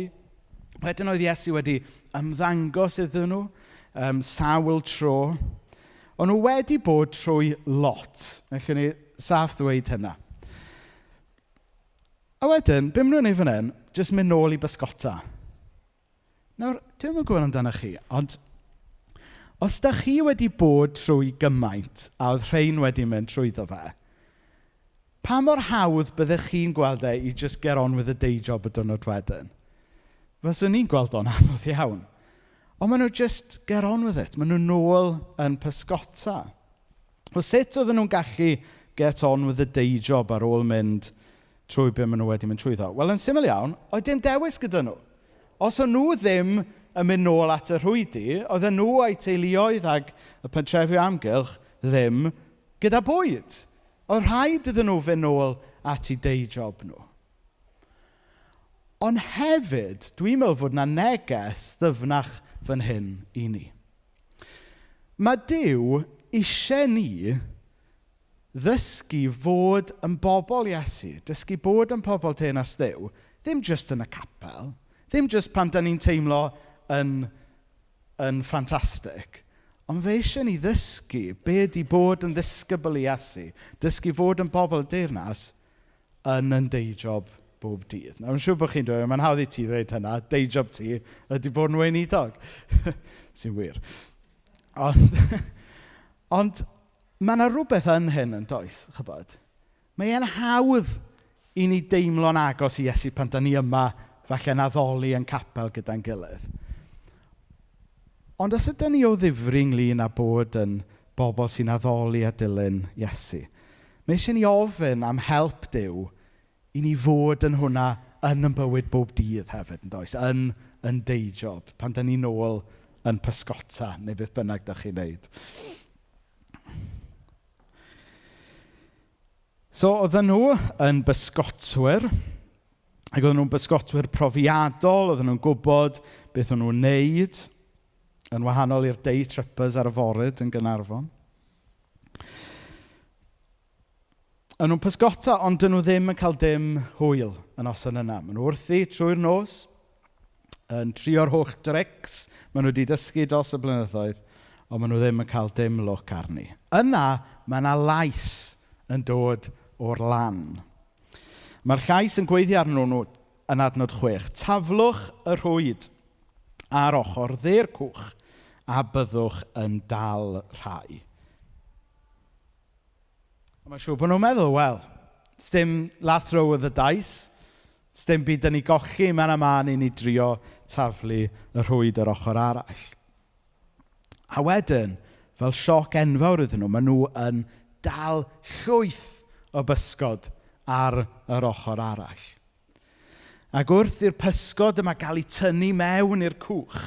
Wedyn oedd Iesu wedi ymddangos iddyn nhw sawl tro. O'n nhw wedi bod trwy lot. Allwn ni saff ddweud hynna. A wedyn, be maen nhw'n neud fan hyn? Jyst mynd nôl i bysgota. Nawr, dwi'm yn gwybod amdano chi, ond os da chi wedi bod trwy gymaint a oedd rhain wedi mynd trwyddo fe, pa mor hawdd byddech chi'n gweld e i just get on with the day job y diwrnod wedyn? Fyswn i'n gweld o'n anodd iawn. Ond maen nhw just get on with it. Maen nhw nôl yn pysgota. Wel, sut oedden nhw'n gallu get on with the day job ar ôl mynd trwy be maen nhw wedi mynd trwyddo? Wel, yn syml iawn, oedd dim dewis gyda nhw. Os o'n nhw ddim yn mynd nôl at y rhwydi, oedden nhw a'u teuluoedd ag y pentrefi amgylch ddim gyda bwyd. Oedd rhaid iddyn nhw fynd nôl at eu day job nhw. Ond hefyd, dwi'n meddwl fod yna neges ddyfnach fan hyn i ni. Mae Duw eisiau ni ddysgu fod yn bobl Iesu, dysgu bod yn pobl teyrnas Dduw, ddim jyst yn y capel, ddim jyst pan da ni'n teimlo yn ffantastig, ond fe eisiau ni ddysgu be ydy bod yn ddisgybl i Iesu, dysgu fod yn bobl deyrnas yn day job bob dydd. Nawr, yn siŵr bod chi'n dweud, mae'n hawdd i ti ddweud hynna, day job ti ydy bod yn weinidog. Sy'n wir. Ond mae yna rhywbeth yn hyn yn does, chybod. Mae e'n hawdd i ni deimlo'n agos i Iesu pan da ni yma, falle'n addoli yn capel gyda'n gilydd. Ond os ydyn ni o ddifri ynglyn â bod yn bobl sy'n addoli a dilyn Iesu, mae eisiau ni ofyn am help Duw i ni fod yn hwnna yn yn bywyd bob dydd hefyd, yn does? Yn day job, pan da ni nôl yn pysgota, neu beth bynnag da chi'n neud. So, oedden nhw yn bysgotwyr, ac oedden nhw'n bysgotwyr profiadol, oedden nhw'n gwybod beth o'n nhw'n neud, yn wahanol i'r day trippers ar y foryd yn Gaernarfon. O'n nhw'n pysgota, ond dyn nhw ddim yn cael dim hwyl y noson yna. Maen nhw wrthi trwy'r nos, yn trio'r holl drics maen nhw wedi dysgu dros y blynyddoedd, ond maen nhw ddim yn cael dim lwc arni. Yna, mae yna lais yn dod o'r lan. Mae'r llais yn gweiddi arnyn nhw yn adnod 6. Taflwch y rhwyd ar ochr dde'r cwch a byddwch yn dal rhai. A mae'n siŵr bod nhw'n meddwl, wel, sdim last row of the dice, sdim byd yn ei golli, mae'n aman i ni drio taflu y rhwyd yr ochr arall. A wedyn, fel sioc enfawr iddyn nhw, maen nhw yn dal llwyth o bysgod ar yr ochr arall. Ac wrth i'r pysgod yma gael eu tynnu mewn i'r cwch,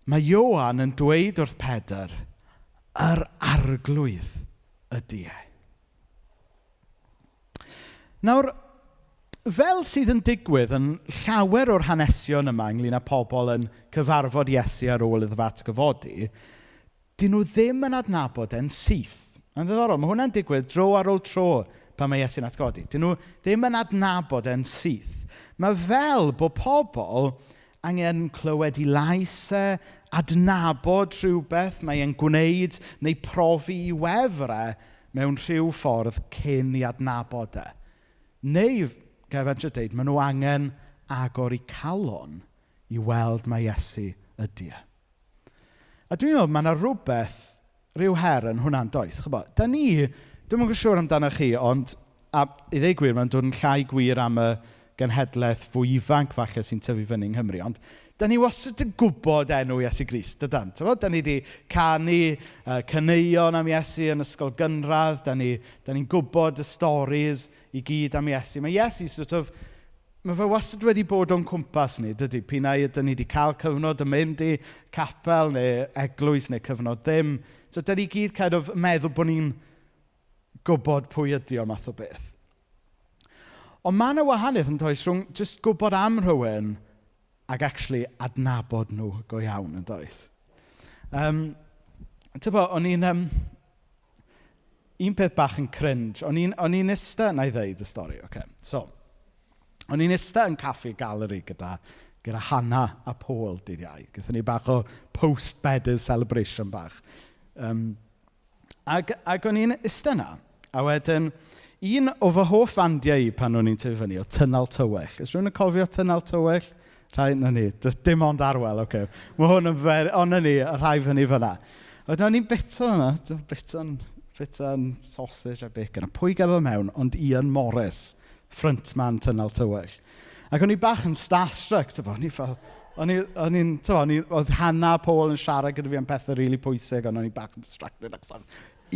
mae Ioan yn dweud wrth Pedr, yr arglwydd ydy e. Nawr, fel sydd yn digwydd yn llawer o'r hanesion yma ynglyn â pobl yn cyfarfod Iesu ar ôl iddo fe atgyfodi, dyn nhw ddim yn adnabod e'n syth. Yn ddiddorol, mae hwnna'n digwydd dro ar ôl tro pan mae Iesu'n atgodi. Dyn nhw ddim yn adnabod e'n syth. Mae fel bod pobl angen clywed ei lais e, adnabod rhywbeth mae e'n gwneud neu profi i wefr e mewn rhyw ffordd cyn i adnabod e. Neu, ga i fentro deud, maen nhw angen agor eu calon i weld mai Iesu ydy e. A dwi'n meddwl mae yna rhywbeth, rhyw her yn hwnna'n does. Chibod, da ni, dwi'm yn siŵr amdano chi, ond a i ddweud gwir, mae'n dod yn llai gwir am y genhedlaeth fwy ifanc falle sy'n tyfu fyny yng Nghymru, ond da ni wastad yn gwybod enw Iesu Grist, dydan? Tibod, da ni wedi canu caneuon am Iesu yn ysgol gynradd, da ni'n ni gwybod y stories i gyd am Iesu. Mae Iesu sort of, mae fe wastad wedi bod o'n cwmpas ni, dydy? P'un ai ydyn ni wedi cael cyfnod yn mynd i capel neu eglwys neu cyfnod ddim. So, da ni gyd kind of meddwl bod ni'n gwybod pwy ydy o math o beth. Ond mae yna wahaniaeth yn does rhwng jyst gwybod am rhywun ac actually adnabod nhw go iawn yn does. Tybo, o'n i'n... un peth bach yn cringe, o'n i'n ista, na i ddeud y stori, oce. Okay. So, o'n i'n ista yn Caffi Gallery gyda Hannah a Paul dydd Iau. Gaethon ni bach o post-bedydd celebration bach. Ac o'n i'n ista yna, a wedyn, un o fy hoff fandiau i pan o'n i'n tyfu fyny oedd Tynal Tywyll. Oes rhywun yn cofio Tynal Tywyll? Rhai, na ni, just dim ond Arwel, oce. Okay. Mae hwn yn fer, ond na ni, y rhai fyny fyna. Wedyn o'n i'n bita yna, bita'n sausage a bacon. A pwy gael o mewn? Ond Ian Morris, frontman Tynal Tywyll. Ac o'n i bach yn starstruck, tybo, o'n i fel, o'n i'n, tybo, o'n i, oedd Hannah a Paul yn siarad gyda fi am pethau rili really pwysig, ond o'n i bach yn distracted achos oedd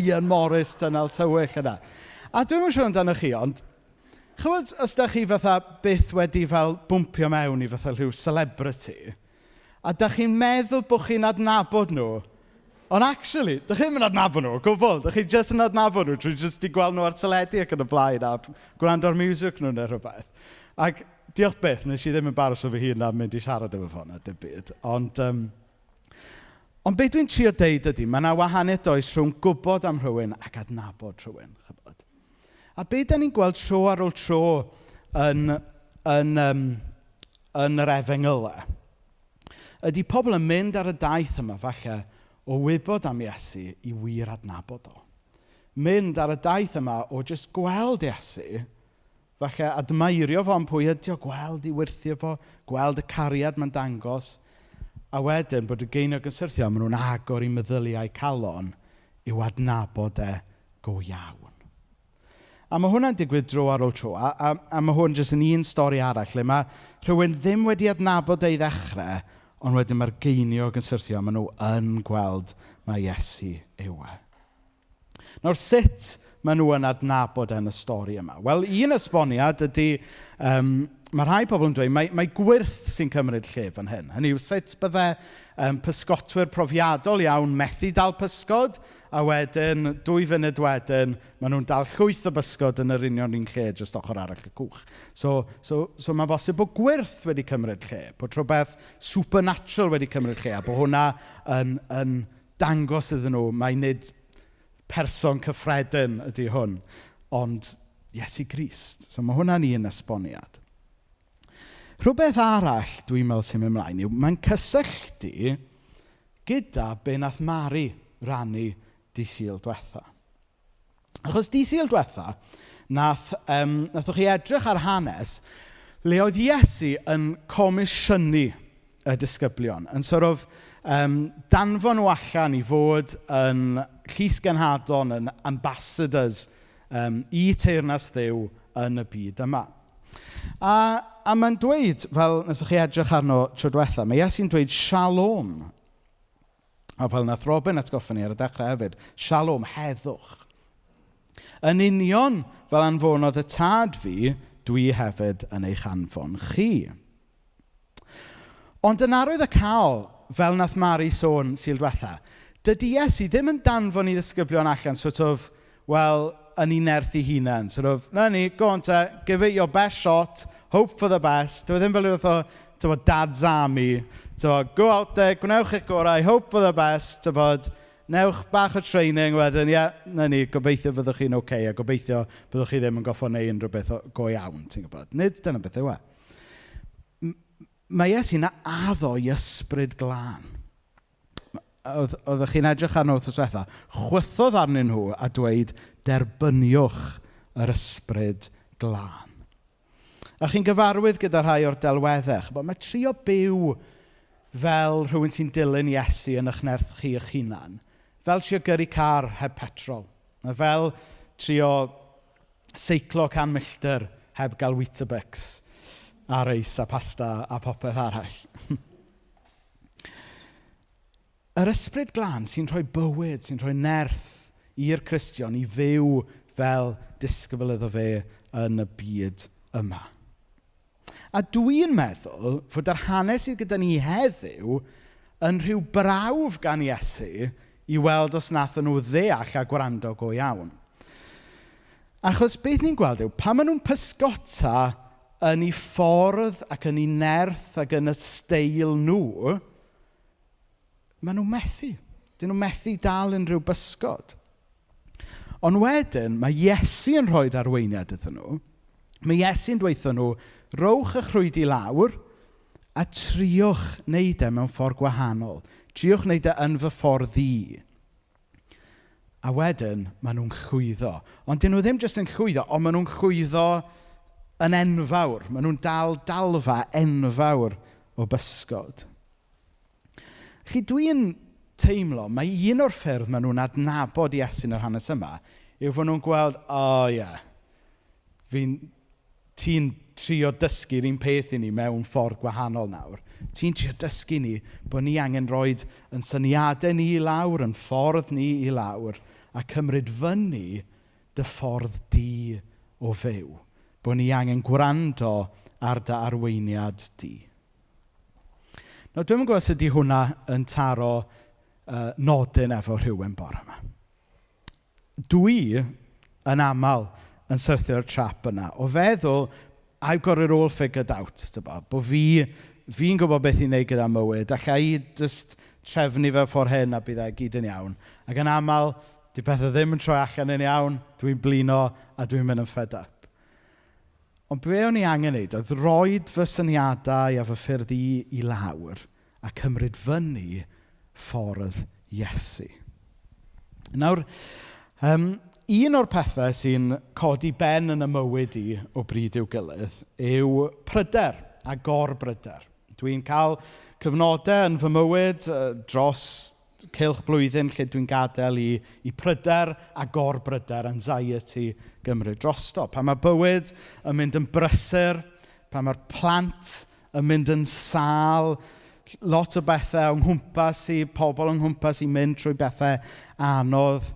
Ian Morris, Tynal Tywyll yna. A dwi'm yn siŵr amdano chi, ond chybod os da chi fatha byth wedi fel bwmpio mewn i fatha rhyw celebrity, a da chi'n meddwl bod chi'n adnabod nhw, ond actually, da chi'n mynd adnabod nhw o gwbl. Da chi jyst yn adnabod nhw trwy jyst i gweld nhw ar teledu ac yn y blaen a gwrando ar music nhw neu rhywbeth. Ac diolch byth, nes i ddim embarrassio fy hun am mynd i siarad efo fo na dim byd. Ond be dwi'n trio deud ydy, mae yna wahaniaeth does rhwng gwybod am rhywun ac adnabod rhywun. Chybod. A be da ni'n gweld tro ar ôl tro yn yr efengylau, ydy pobl yn mynd ar y daith yma falle o wybod am Iesu i wir adnabod o. Mynd ar y daith yma o jyst gweld Iesu, falle admeirio fo am pwy ydi o, gweld i wyrthio fo, gweld y cariad mae'n dangos, a wedyn bod y geiniog yn syrthio, maen nhw'n agor i meddyliau calon i'w adnabod e go iawn. A mae hwnna'n digwydd dro ar ôl tro, a mae hwn jyst yn un stori arall, lle mae rhywun ddim wedi adnabod ei ddechrau, ond wedyn mae'r geiniog yn syrthio, a maen nhw yn gweld mai Iesu yw e. Nawr, sut maen nhw yn adnabod yn y stori yma? Wel, un esboniad ydy, mae rhai pobl yn dweud, mae gwyrth sy'n cymryd lle fan hyn. Hynny yw, sut bydde pysgotwyr profiadol iawn methu dal pysgod, a wedyn, 2 funud wedyn, maen nhw'n dal llwyth o bysgod yn yr union un lle, jyst ochr arall y cwch. So mae'n bosib bod gwyrth wedi cymryd lle, bod rhywbeth supernatural wedi cymryd lle, a bod hwnna yn dangos iddyn nhw mai nid person cyffredin ydy hwn, ond Iesu Grist. So mae hwnna'n un esboniad. Rhywbeth arall dwi'n meddwl sy'n mynd ymlaen yw, mae'n cysylltu gyda be nath Mari rannu dydd Sul diwetha. Achos dydd Sul diwetha, nathoch chi edrych ar hanes le oedd Iesu yn comisiynu y disgyblion, yn sort of, danfon nhw allan i fod yn llysgenhadon, yn ambassadors i teyrnas Dduw yn y byd yma. A mae'n dweud, fel wnaethoch chi edrych arno tro diwetha, mae Iesu'n dweud shalom. A fel nath Robin atgoffa ni ar y dechrau hefyd, shalom, heddwch. Yn union fel anfonodd y tad fi, dwi hefyd yn eich anfon chi. Ond yn arwyddocaol, fel nath Mari sôn Sul diwetha, dydy Iesu ddim yn danfon i ddisgyblion allan sort of, wel, yn ei nerth ei hunain. Sort of, na ni, go on te, give it your best shot, hope for the best. Dyw e ddim fel rhyw fath o, tybod, Dad's Army. Tybod, go out there, gwnewch eich gorau, hope for the best, tybod, newch bach o training wedyn, ie, yeah, na ni, gobeithio fyddwch chi'n oce, okay, a gobeithio byddwch chi ddim yn goffo neud unrhyw beth go iawn, ti'n gwybod. Nid dyna beth yw e. Mae Iesu'n addo i ysbryd glân. Oedd, oeddech chi'n edrych arno wrth diwetha, chwythodd arnyn nhw a dweud, derbyniwch yr ysbryd glân. A chi'n gyfarwydd gyda rhai o'r delweddau. Ch'bod, mae trio byw fel rhywun sy'n dilyn Iesu yn eich nerth chi eich hunan. Fel trio gyrru car heb petrol. A fel trio seiclo 100 milltir heb gael Weetabix a reis a pasta a popeth arall. Yr ysbryd glân sy'n rhoi bywyd, sy'n rhoi nerth i'r Cristion i fyw fel disgybl iddo fe yn y byd yma. A dwi'n meddwl fod yr hanes sydd gyda ni heddiw yn rhyw brawf gan Iesu i weld os nathon nhw ddeall a gwrando go iawn. Achos beth ni'n gweld yw, pan maen nhw'n pysgota yn eu ffordd ac yn eu nerth ac yn y steil nhw, maen nhw'n methu. Dyn nhw'n methu dal unrhyw bysgod. Ond wedyn, mae Iesu yn rhoi arweiniad iddyn nhw. Mae Iesu'n dweutho nhw, rowch eich rhwyd i lawr a triwch wneud e mewn ffordd gwahanol. Triwch wneud e yn fy ffordd i. A wedyn, maen nhw'n llwyddo. Ond dyn nhw ddim jyst yn llwyddo, ond maen nhw'n llwyddo yn enfawr. Maen nhw'n dal dalfa enfawr o bysgod. Chi, dwi'n teimlo, mae un o'r ffyrdd maen nhw'n adnabod Iesu yn yr hanes yma yw fod nhw'n gweld, o oh, ie, yeah, fi'n, ti'n trio dysgu'r un peth i ni mewn ffordd gwahanol nawr. Ti'n trio dysgu ni bod ni angen rhoi yn syniadau ni i lawr, yn ffordd ni i lawr, a cymryd fyny dy ffordd di o fyw. Bod ni angen gwrando ar dy arweiniad di. Nawr, dwi'm yn gwybod sut ydy hwnna yn taro nodyn efo rhywun bore yma. Dwi yn aml yn syrthio'r trap yna o feddwl, I've got it all figured out, tybo, bod fi'n gwybod beth i wneud gyda mywyd, alla i just trefnu fe ffordd hyn a bydd e gyd yn iawn. Ac yn aml, di pethau ddim yn troi allan yn iawn, dwi'n blino a dwi'n mynd yn fed up. Ond be o'n i angen wneud oedd roid fy syniadau a fy ffyrdd i i lawr a cymryd fyny ffordd Iesu. Nawr, un o'r pethau sy'n codi ben yn y mywyd i o bryd i'w gilydd yw pryder a gorbryder. Dwi'n cael cyfnodau yn fy mywyd dros cylch blwyddyn lle dwi'n gadael i pryder a gorbryder, anxiety, gymryd drosto. Pan mae bywyd yn mynd yn brysur, pan mae'r plant yn mynd yn sâl, lot o bethau o'n nghwmpas i, pobl o'n nghwmpas i mynd trwy bethau anodd.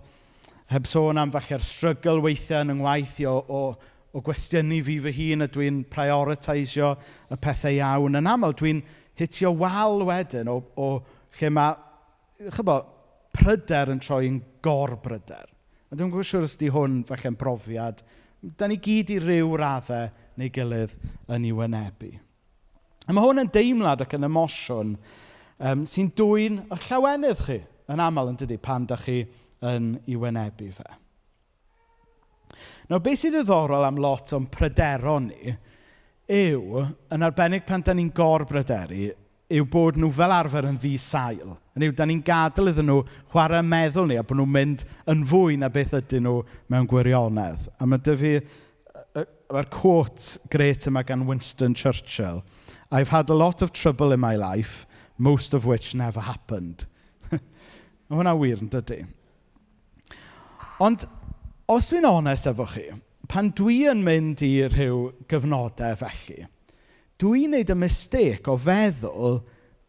Heb sôn am falle'r struggle weithiau yn 'y ngwaith i o gwestiynu fi fy hun a dwi'n prioritisio y pethau iawn. Yn aml dwi'n hitio wal wedyn o lle mae, chybo, pryder yn troi yn gorbryder. A dwi'n gwybod siŵr os di hwn falle'n brofiad. Da ni gyd i ryw raddau neu gilydd yn ei wynebu. A mae hwn yn deimlad ac yn emosiwn sy'n dwyn eich llawenydd chi yn aml yn dydy pan da chi yn ei wynebu fe. Nawr, beth sydd ddiddorol am lot o'n pryderon ni yw, yn arbennig pan da ni'n gorbryderu, yw bod nhw fel arfer yn ddi-sail. Yn yw, da ni'n gadael iddyn nhw chwarae meddwl ni a bod nhw'n mynd yn fwy na beth ydyn nhw mewn gwirionedd. A mae 'da fi, mae'r quote grêt yma gan Winston Churchill. "I've had a lot of trouble in my life, most of which never happened." Mae hwnna wir yn dydy. Ond, os dwi'n onest efo chi, pan dwi yn mynd i rhyw gyfnodau felly, dwi'n neud y mistake o feddwl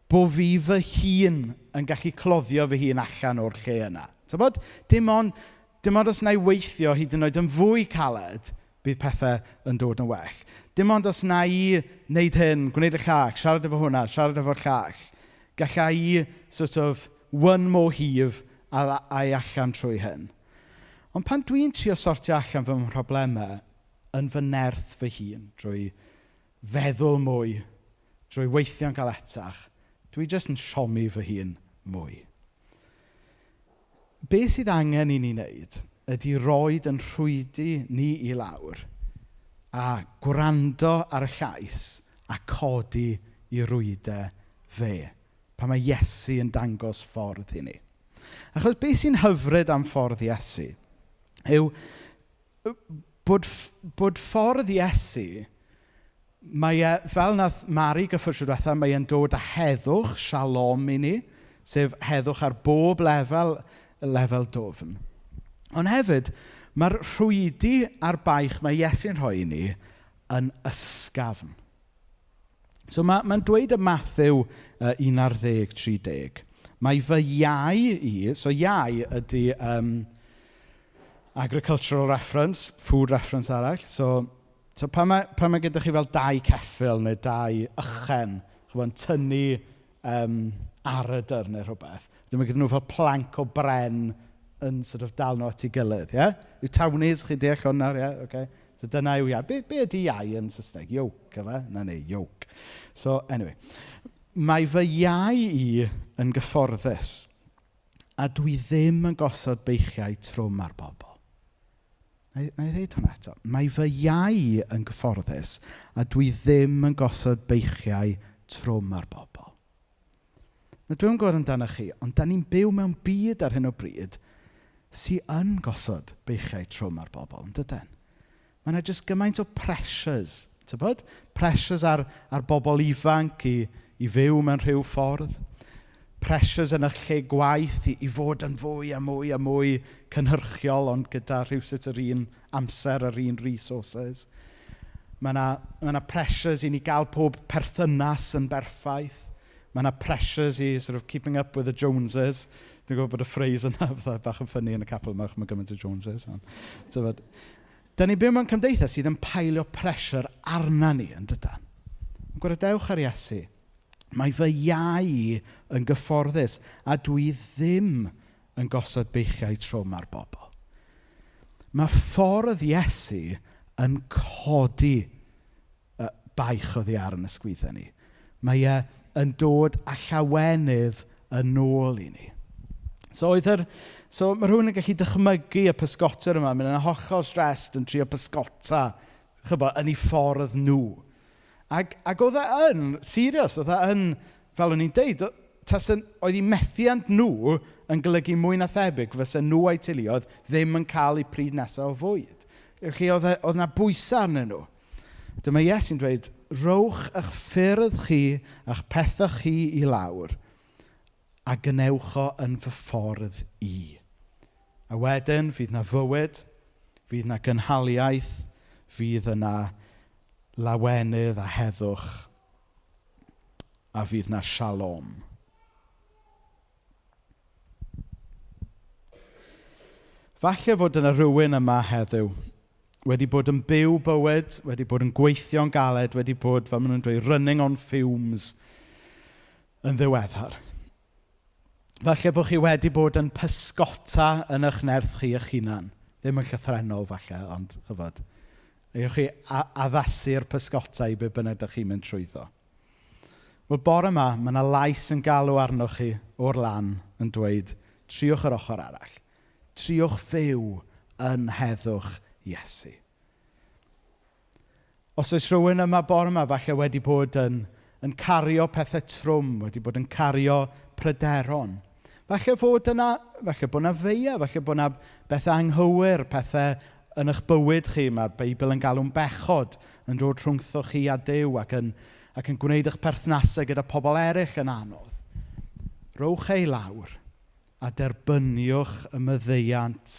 bod fi fy hun yn gallu cloddio fy hun allan o'r lle yna. Tybod? Dim ond os na i weithio hyd yn oed yn fwy caled, bydd pethau yn dod yn well. Dim ond os na i wneud hyn, gwneud y llall, siarad efo hwnna, siarad efo'r llall, galla i sort of one more heave a i allan trwy hyn. Ond pan dwi'n trio sortio allan fy mhroblemau yn fy nerth fy hun, drwy feddwl mwy, drwy weithio'n galetach, dwi jyst yn siomi fy hun mwy. Be sydd angen i ni wneud ydy roed yn rhwydi ni i lawr a gwrando ar y llais a codi i rwydau fe, pan mae Iesu yn dangos ffordd i ni. Achos beth sy'n hyfryd am ffordd Iesu yw bod, bod ffordd Iesu, mae e, fel nath Mari gyffwrdd tro diwetha, mae e'n dod â heddwch, shalom i ni, sef heddwch ar bob lefel, lefel dwfn. Ond hefyd, mae'r rhwydi a'r baich mae Iesu'n rhoi i ni yn ysgafn. So mae'n ma dweud y Matthew 11.30, mae fy iau i, so iau ydy agricultural reference, food reference arall. So, so pan, mae, pan mae gyda chi fel dau ceffyl neu dau ychen, chybod, yn tynnu aradr neu rhywbeth, wedyn mae gyda nhw fel plank o bren yn sort of dal nhw at ei gilydd, ie? Yeah? Yw townies, chi deall hwn nawr, ie? Yeah? Okay. So dyna yw iau. Be, be ydy iau yn Saesneg? Yoke, efe? Na ni, yoke. So, anyway. Mae fy iau i yn gyfforddus a dwi ddim yn gosod beichiau trwm ar bobl. Na i, na i ddeud hwnna eto. Mae fy iau yn gyfforddus a dwi ddim yn gosod beichiau trwm ar bobl. Na dwi'n gwybod amdano chi, ond da ni'n byw mewn byd ar hyn o bryd sy'n yn gosod beichiau trwm ar bobl, yn dydyn? Mae yna jyst gymaint o pressures, tybod? Pressures ar, ar bobl ifanc i, i fyw mewn rhyw ffordd. Pressures yn eich lle gwaith i, i fod yn fwy a mwy a mwy cynhyrchiol, ond gyda rhywsut yr un amser, yr un resources. Mae yna, mae yna pressures i ni gael pob perthynas yn berffaith. Mae yna pressures i sort of keeping up with the Joneses. Dwi'n gwybod bod y phrase yna fatha bach yn ffynnu yn y capel yma, mae gymaint o Joneses. Ond, tybod, da ni'n byw mewn cymdeithas sydd yn pailio pressure arna ni, yn dydan. Gwrandewch ar Iesu. Mae fy iau yn gyfforddus a dwi ddim yn gosod beichiau trwm ar bobl. Mae ffordd Iesu yn codi baich oddi ar yn ysgwyddau ni. Mae e yn dod â llawenydd yn ôl i ni. So, oedd yr, so mae rhywun yn gallu dychmygu y pysgotwr yma, mynd yn hollol stressed yn trio pysgota, chybo, yn ei ffordd nhw. Ac, ac oedd e yn, serious, oedd e yn, fel o'n i'n deud, tasen, oedd eu methiant nhw yn golygu mwy na thebyg fysa nhw a'i teuluoedd ddim yn cael eu pryd nesaf o fwyd. Felly oedd, e, oedd na bwysau arnyn nhw. Dyma Iesu'n dweud, rowch eich ffyrdd chi a'ch pethau chi i lawr a gwnewch o yn fy ffordd i. A wedyn fydd na fywyd, fydd na gynhaliaeth, fydd yna lawenydd a heddwch, a fydd na shalom. Falle fod yna rhywun yma heddiw wedi bod yn byw bywyd, wedi bod yn gweithio'n galed, wedi bod, fel maen nhw'n dweud, running on fumes yn ddiweddar. Falle bod chi wedi bod yn pysgota yn eich nerth chi eich hunan. Ddim yn llythrennol falle, ond chyfod. Ewch chi addasu'r pysgota i be bynnag ydych chi'n mynd trwyddo. Wel, bore yma, mae yna lais yn galw arnoch chi o'r lan yn dweud, triwch yr ochr arall. Triwch fyw yn heddwch Iesu. Os oes rhywun yma bore yma falle wedi bod yn, yn cario pethau trwm, wedi bod yn cario pryderon. Falle fod yna, falle bod yna feia, falle bod yna bethau anghywir, pethau yn eich bywyd chi, mae'r Beibl yn galw'n bechod, yn dod rhwngtho chi a Duw ac yn, ac yn gwneud eich perthnasau gyda pobl eraill yn anodd. Rowch ei lawr a derbyniwch y myddeiant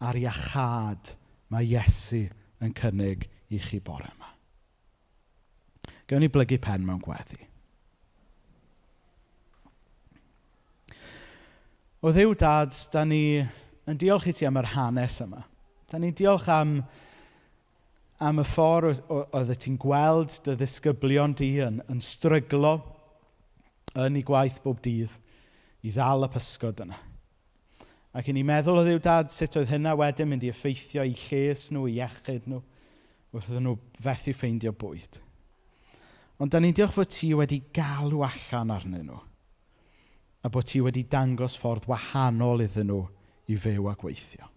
a'r iachâd mae Iesu yn cynnig i chi bore yma. Gawn ni blygu pen mewn gweddi. O Dduw Dad, da ni yn diolch i ti am yr hanes yma. Da ni'n diolch am, am y ffordd oedd ti'n gweld dy ddisgyblion di yn, yn stryglo yn ei gwaith bob dydd i ddal y pysgod yna. Ac i ni meddwl o Dduw Dad sut oedd hynna wedyn mynd i effeithio eu lles nhw, eu iechyd nhw, wrth iddyn nhw fethu ffeindio bwyd. Ond da ni'n diolch fod ti wedi galw allan arnyn nhw a bod ti wedi dangos ffordd wahanol iddyn nhw i fyw a gweithio.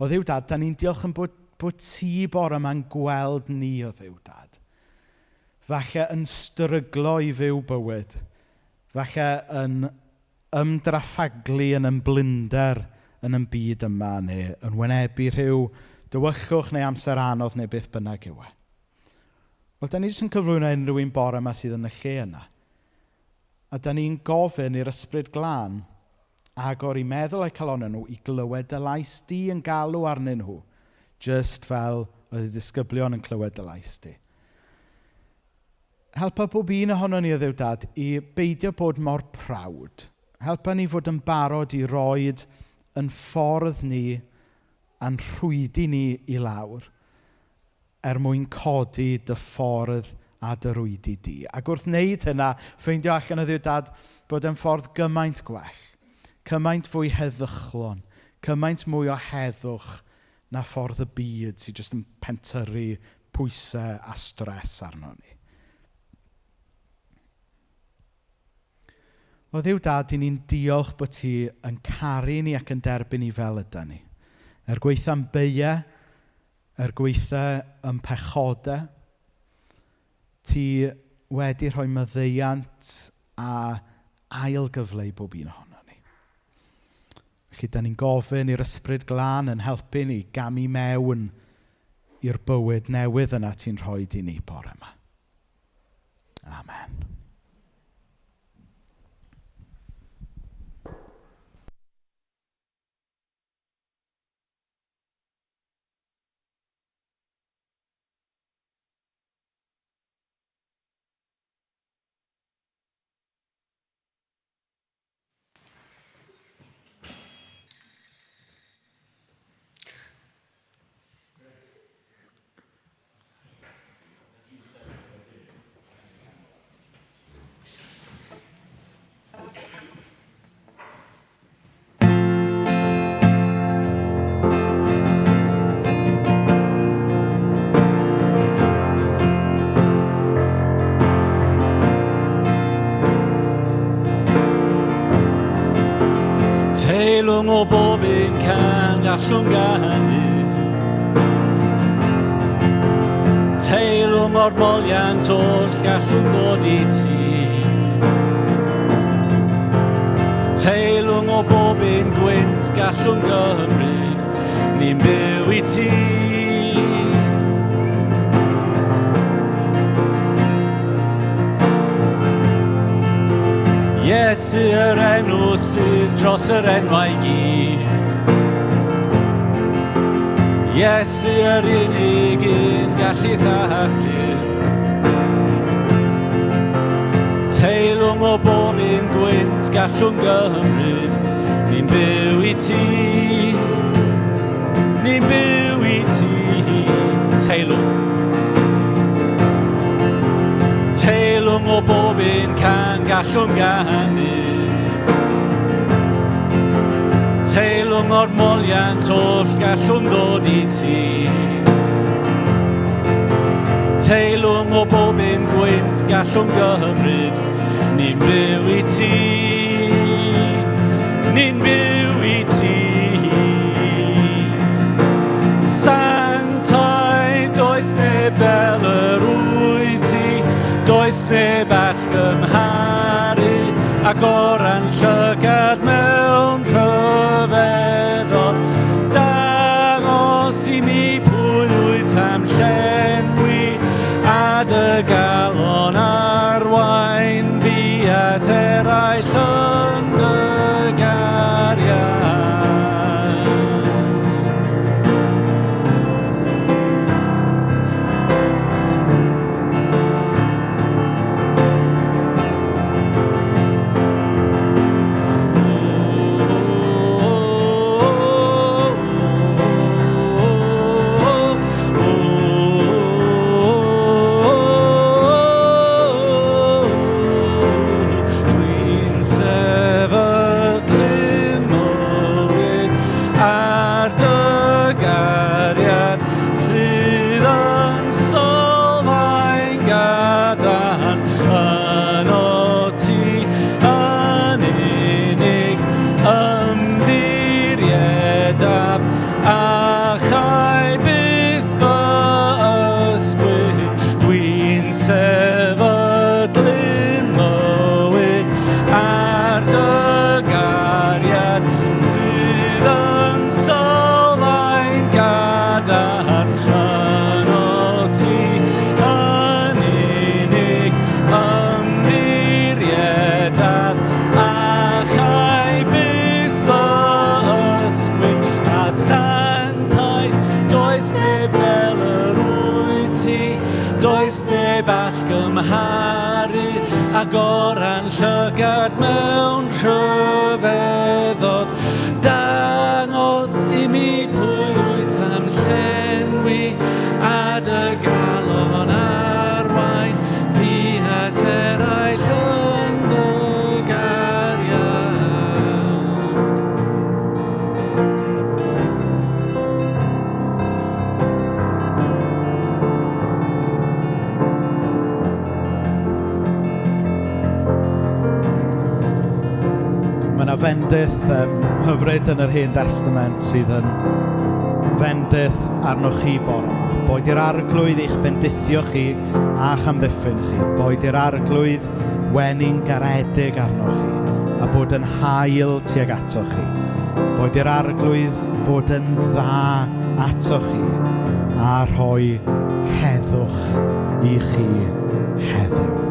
O Dduw Dad, da ni'n diolch yn bod ti bore yma'n gweld ni o Dduw Dad. Falle yn stryglo i fyw bywyd. Falle yn ymdraffaglu yn yn blinder yn yn byd yma neu yn wynebu rhyw dywyllwch neu amser anodd neu beth bynnag yw e. Wel, da ni jyst yn cyflwyno unrhyw un bore yma sydd yn y lle yna. A da ni'n gofyn i'r Ysbryd Glân agor eu meddwl a'u calonnau nhw i glywed dy lais di yn galw arnyn nhw, jyst fel oedd y disgyblion yn clywed dy lais di. Helpa bob un ohono ni o Dduw Dad i beidio bod mor proud. Helpa ni fod yn barod i roed yn ffordd ni a'n rhwydi ni i lawr er mwyn codi dy ffordd a dy rwydi di. Ac wrth wneud hynna, ffeindio allan o Dduw Dad bod e'n ffordd gymaint gwell, cymaint fwy heddychlon, cymaint mwy o heddwch na ffordd y byd sydd jyst yn pentyrru pwysau a stres arno ni. O Dduw Dad, i ni'n diolch bod ti yn caru ni ac yn derbyn ni fel yda ni. Er gwaetha'n beiau, er gwaetha yn pechodau, ti wedi rhoi maddeuant a ail gyfle i bob un ohono ni. Felly, da ni'n gofyn i'r Ysbryd Glân yn helpu ni gamu mewn i'r bywyd newydd yna ti'n rhoi i ni bore yma. Amen. Teilwng o bob un can gallwn ganu. Teilwng o'r moliant oll gallwn ddod i ti. Teilwng o bob un gwynt gallwn gymryd, ni'n byw i ti. Iesu yr enw sydd dros yr enwau gyd. Iesu yr unig un gallu ddachlu. Teilwng o bob un gwynt gallwn gymryd, ni'n byw i ti. Ni'n byw i ti. Teilwng. Teilwng o bob un can gallwn ganu. Teilwng o'r moliant oll gallwn ddod i ti. Teilwng o bob un gwynt gallwn gymryd, ni'n byw i ti. Ni'n byw i ti. Sanctaidd, does neb fel yr wyt ti, does neb all gymharu, ac oran llygad mewn rhyfeddod. Dangos i mi pwy wyt am llenwi, a dy galon arwain fi at eraill yn dy gariad. Does neb all gymharu â gora'n llygad mewn rhyfeddod. Dangos i mi pwy wyt am llenwi a dy galon arwain fi at eraill yn dy gariad. Mae yna fendith hyfryd yn yr Hen Testament sydd yn fendith arnoch chi bore yma. Boed i'r Arglwydd eich bendithio chi a'ch amddiffyn chi. Boed i'r Arglwydd wenu'n garedig arnoch chi a bod yn hael tuag atoch chi. Boed i'r Arglwydd fod yn dda atoch chi a rhoi heddwch i chi heddiw.